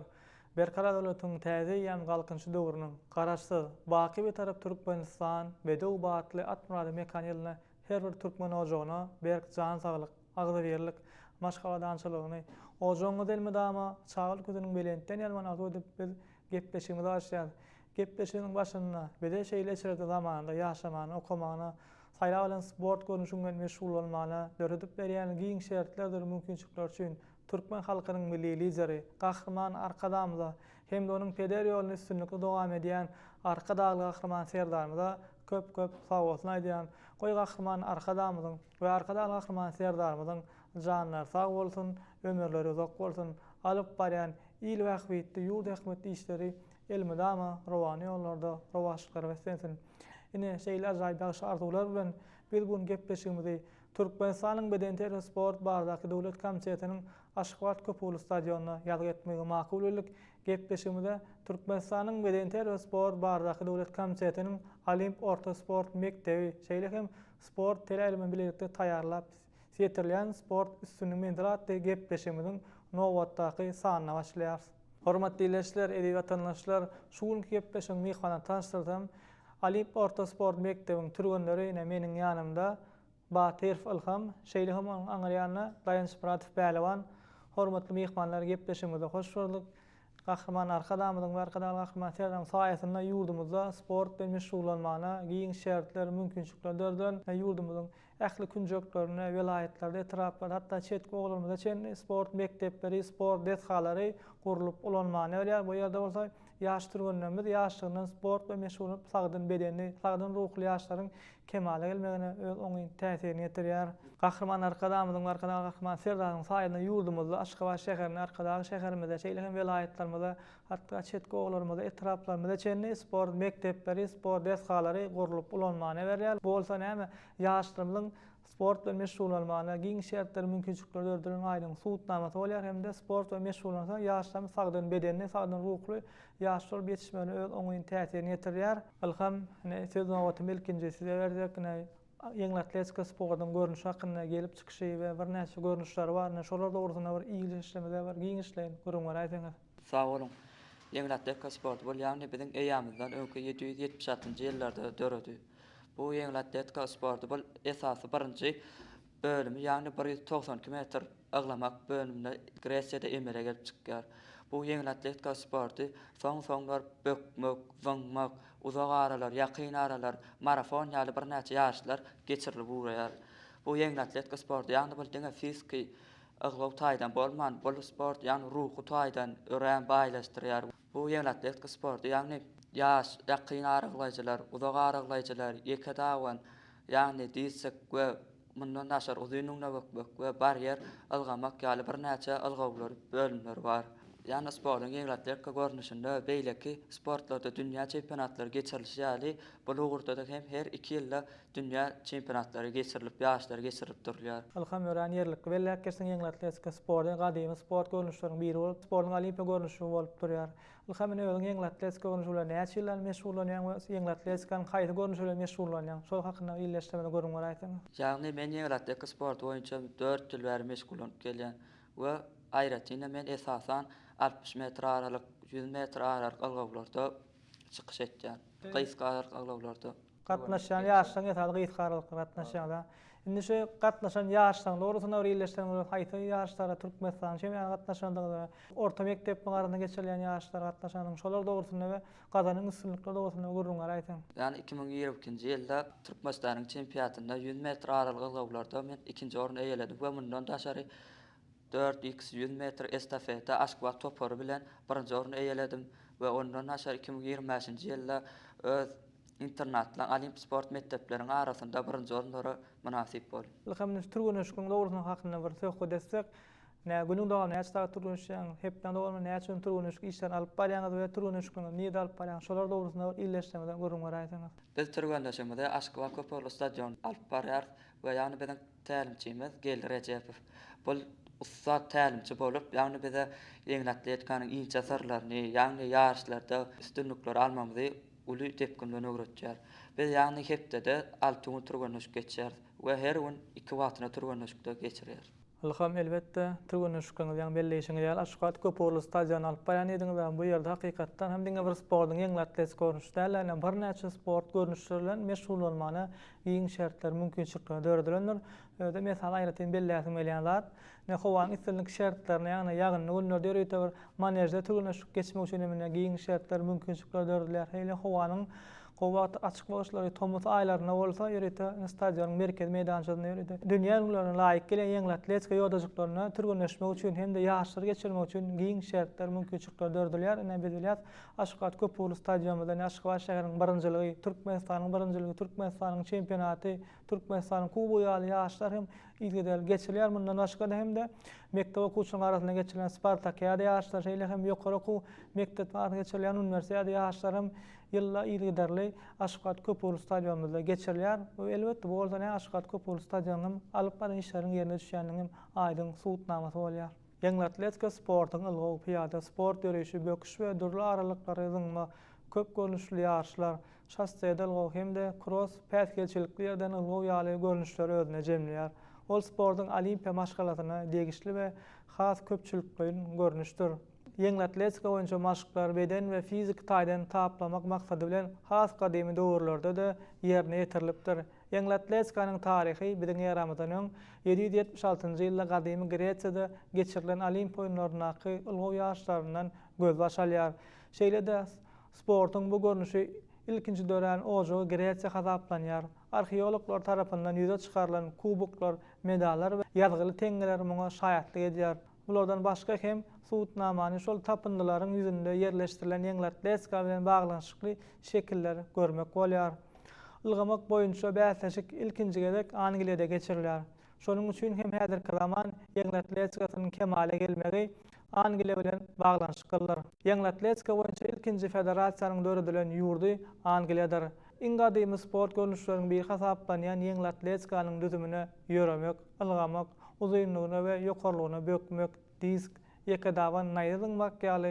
Berkarar döwletiň täze eýýam Galkynyşy döwrüniň Garaşsyz, baky Bitarap Türkmenistan bedew batly at myrady mekan ýylynda her bir türkmen ojagyna berk jan saglyk, agzybirlik, maşgaladançylygyny, ojagyňyzda elmydama çagalyk ýüzüniň belentden ýazmagyny arzuw edip biz gepleşigimizi başlaýarys. Gepleşigimiziň başynda bize şeýle eşretli zamanda ýaşamana, okamana, saýlap alan sport görnüşiň bilen meşgullanmana döredip berýän giň şertlerdir mümkinçilikler üçin türkmen halkynyň Milli Lideri, Gahryman Arkadagymyza hem-de onuň peder ýoluny üstünlikli dowam edýän Arkadagly Gahryman Serdarymyza köp-köp sagbolsun aýdýan. Goý Gahryman Arkadagymyzyň we Arkadagly Gahryman Serdarymyzyň janlary sag bolsun, ömürleri uzak bolsun, alyp barýan. Il bähbitli, ýurt ähmiýetli işleri elmydama rowana ýollarda rowaçlyklara beslensin! Ine, şeýle ajaýyp ýagşy arzuwlar bilen biz bu gün gepleşigimizi Türkmenistanyň Bedenterbiýe sport baradaky döwlet komitetiniň Aşgabat köpugurly stadionynda ýazgy etmegi makul bildik. Gepleşigimize Türkmenistanyň Bedenterbiýe sport baradaky döwlet komitetiniň Olimp orta sport mekdebi, şeýle hem Sport teleýaýlymy bilelikde taýýarlap ýetirilýän Sport üstünlik menzili atly gepleşigimiziň nobatdaky sanyna başlaýarys. Hormatly ildeşler, eziz watandaşlar, şu günki gepleşigiň myhmanyny tanyşdyrsam, Olimp orta sport mekdebiň türgenleri ine meniň ýanymda Batyrow Ylham, şeýle hem onuň aňry ýanynda Daýançmyradow Päliwan. Hormatly myhmanlar gepleşigimize hoş gördük. Gahryman Arkadagymyzyň we Arkadagly Gahryman Serdarymyzyň saýasynda ýurdumyzda sport bilen meşgullanmagyna giň şertler, mümkinçilikler döredilen. Ýurdumyzyň ähli künjeklerinde, welaýatlarda, etraplarda, hatda çetki obalarymyza çenli sport mekdepleri, sport desgalary gurlup ulanmaga berilýär. Bu ýerde bolsa ýaş türgenlerimiz ýaşlygyndan sport bilen meşgullanyp, sagdyn bedenli, sagdyn ruhly ýaşlaryň kemala gelmegine öz oňyn täsirini ýetirýär. Gahryman Arkadagymyzyň we Arkadagly Gahryman Serdarymyzyň saýasynda ýurdumyzda, Aşgabat şäherinde, Arkadag şäherimizde, şeýle hem welaýatlarymyzda, hatda çetki obalarymyzda, etraplarymyza çenli sport mekdepleri, sport desgalary gurlup ulanmaga berilýär. Bu bolsa näme, ýaşlarymyzyň sport bilen meşgullanmagyna giň şertler, mümkinçilikler döredilen aýdyň subutnamasy bolýar hem-de sport bilen meşgullansa ýaşlarymyz sagdyn bedenli, sagdyn ruhly ýaş bolup ýetişmegine öz oňyn täsirini ýetirýär. Ylham, ine, söz nobatymy ilkinji size berjek. Ine, ýeňil atletika sportunyň görnüşi hakynda gelip çykyşy we birnäçe görnüşleri bar. Ine, şolar dogrusynda bir ildeşlerimize bir giňişleýin gürrüň beräýseňiz. Sag boluň. Ýeňil atletika sporty bul, ýagny biziň eýýamymyzdan öňki 776-njy ýyllarda döredi. Bu ýeňil atletika sporty bul esasy birinji bölümi, ýagny 192 metr yglamak bölüminde Gresiýada emele gelip çykýar. Bu ýeňil atletika sporty soň-soňlar bökmek, zyňmak, uzak aralar, ýakyn aralar, marafon ýaly birnäçe ýaryşlar geçirilip ugraýar. Bu ýeňil atletika sporty, ýagny bul diňe fiziki yglaw taýdan bolman, bul sport, ýagny ruhy taýdan örän baýlaşdyrýar. Bu ýeňil atletika sporty, ýagny ýaş, ýakyn araglaýjylar, uzak araglaýjylar, ýeke daban, ýagny disik we mundan daşary uzyn üňle bökmek we barýer ylgamak ýaly birnäçe ylgawlar bölümleri bar. Ýagny sportuň ýeňil atletika görnüşinde beýleki sportlarda dünýä çempionatlary geçirilişi ýaly, bu ugurda-da hem her iki ýylda dünýä çempionatlary geçirilip, ýaryşlar geçirilip durulýar. Ylham örän ýerlikli belläp geçdiň, ýeňil atletika sporty gadymy sport görnüşleriniň biri bolup, sportuň olimpiýa görnüşi bolup durýar. Ylham ine özüň ýeňil atletika görnüşi bilen näçe ýyldan meşgullanýaň we ýeňil atletikanyň haýsy görnüşi bilen meşgullanýaň? Şol hakynda ildeşlerimize gürrüň beräýseňiz. Ýagny men ýeňil atletika sporty boýunça dört ýyl bäri meşgullanyp gelýän we aýratyn-da men esasan 60 metr aralyk, 100 metr aralyk ylgawlarda çykyş etýän. Gysga aralyk ylgawlarda. Gatnaşýan ýaşlaryň esasy gysga aralykda gatnaşýarlar. Indi şu gatnaşan ýaşlaryň dogrusynda bir illeşdirme haýsy ýaşlara Türkmenistanyň çempionatyna gatnaşandygyny, orta mekdepleriň arasynda geçirilýän ýaşlara gatnaşandygyny, şolar dogrusynda we gazanan üstünlikleri dogrusynda gürrüň beräýseň. Ýagny 2022-nji ýylda Türkmenistanyň çempiatynda 100 metr aralyk ylgawlarda men ikinji orny eýeledim we mundan daşary dört X 100 metr estafeta Aşgabat topary bilen birinji orny eýeledim we ondan daşary 2025-nji ýylda öz internatlaryň, olimp sport mekdepleriň arasynda birinji orunlara mynasyp boldy. Ylham indi şu türgenleşigiň dogrusyny hakynda bir söhbet etsek. Nä günüň dowamynda näçe sagat türgenleşýäňiz? Hepdäň dowamynda näçe gün türgenleşik işlerini alyp barýaňyz we türgenleşikleriňizi nirde alyp barýaňyz? Şolar dogrusynda bir ildeşlerimize gürrüň beräýseňiz. Biz türgenleşigimizi Aşgabat köpugurly stadionynda alyp barýarys we ýagny biziň tälimçimiz Geldi Rejepow. Bul ussat tälimçi bolup, ýagny bize ýeňil atletikanyň inçe syrlaryny, ýagny ýaryşlarda üstünlikleri almamyzy uly depgin bilen öwretýär. Biz ýagny hepdede alty gün türgenleşik geçýäris we her gün iki wagtyna türgenleşikde geçirýäris. Ylham, elbetde, türgenleşikleriňizi ýaňy belleýşiňiz ýaly Aşgabat köpugurly stadionyna alyp barýan diýdiňiz, bu ýerde hakykatdan hem diňe bir sportuň ýeňil atletika görnüşi däl, ýöne birnäçe sport görnüşleri bilen meşgullanmagyna giň şertler, mümkinçilikler döredilendir. Özi mesal aýratyn belläsim gelýän zat, ine howanyň islendik şertlerinde, ýagny ýagynly günlerde ýörite bir manežde türgenleşik geçmek üçin hem ine giň şertler, mümkinçilikler döredilýär. Şeýle howanyň gowy wagty açyk boluşlary, tomus aýlarynda bolsa ýörite ine stadionyň merkezi meýdançasynda ýörite dünýä ülňülerine laýyk gelýän ýeňil atletika ýodajyklarynda türgenleşmek üçin hem-de ýaryşlar geçirmek üçin giň şertler, mümkinçilikler döredilýär. Ine biz bilýäris, Aşgabat köpugurly stadionymyzda ine Aşgabat şäheriniň birinjiligi, Türkmenistanyň birinjiligi, Türkmenistanyň çempionaty. Türkmenistanyň Kubogy ýaly ýaryşlar hem yzygiderli geçirilýär. Mundan başga-da hem-de mekdep okuwçylarynyň arasynda geçirilýän Spartakiada ýaryşlary, şeýle hem ýokary okuw mekdepleriň arasynda geçirilýän Uniwersiada ýaryşlary hem ýylda yzygiderli Aşgabat köpugurly stadionymyzda geçirilýär. Bu elbetde, bu bolsa ne Aşgabat köpugurly stadionynyň hem alyp baran işleriniň ýerine düşýändiginiň hem aýdyň subutnamasy bolýar. Ýeňil atletika sportuň ylgaw, pyýada sport ýörişi, böküş we dürli aralyklary zyňma, köp görnüşli ýaryşlar, şossede ylgaw hem-de kross, päsgelçilikli ýerden ylgaw ýaly görnüşleri özünde jemleýär. Ol sportuň olimpiýa maşgalasyna degişli we has köpçülikleýin görnüşdir. Ýeňil atletika boýunça maşklar beden we fiziki taýdan taplamak maksady bilen has gadymy döwürlerde-de ýerine ýetirilipdir. Ýeňil atletikanyň taryhy biziň eramyzdan öň 776-njy ýylda gadymy Gresiýada geçirilen Olimpiýa oýunlaryndaky ylgaw ýaryşlaryndan gözbaş alýar. Şeýle-de, sportuň bu görnüşi ilkinji dörän ojagy Gresiýa hasaplanýar. Arheologlar tarapyndan ýüze çykarylan kuboklar, medallar we ýazgyly teňňeler muňa şaýatlyk edýär. Bulardan başga hem subutnamany şol tapyndylaryň ýüzünde ýerleşdirilen ýeňil atletika bilen baglanyşykly şekiller görmek bolýar. Ylgamak boýunça bäsleşik ilkinji gezek Angliýada geçirilýär. Şonuň üçin hem häzirki zaman ýeňil atletikasynyň kemala gelmegi Angliýa bilen baglanyşyklydyr. Ýeňil atletika boýunça ilkinji federasiýanyň döredilen ýurdy Angliýadyr. Iň gadymy sport görnüşleriniň biri hasaplanýan ýeňil atletikanyň düzümine ýöremek, ylgamak, uzynlygyna we ýokarlygyna bökmek, disk, ýekedaban naýza zyňmak ýaly.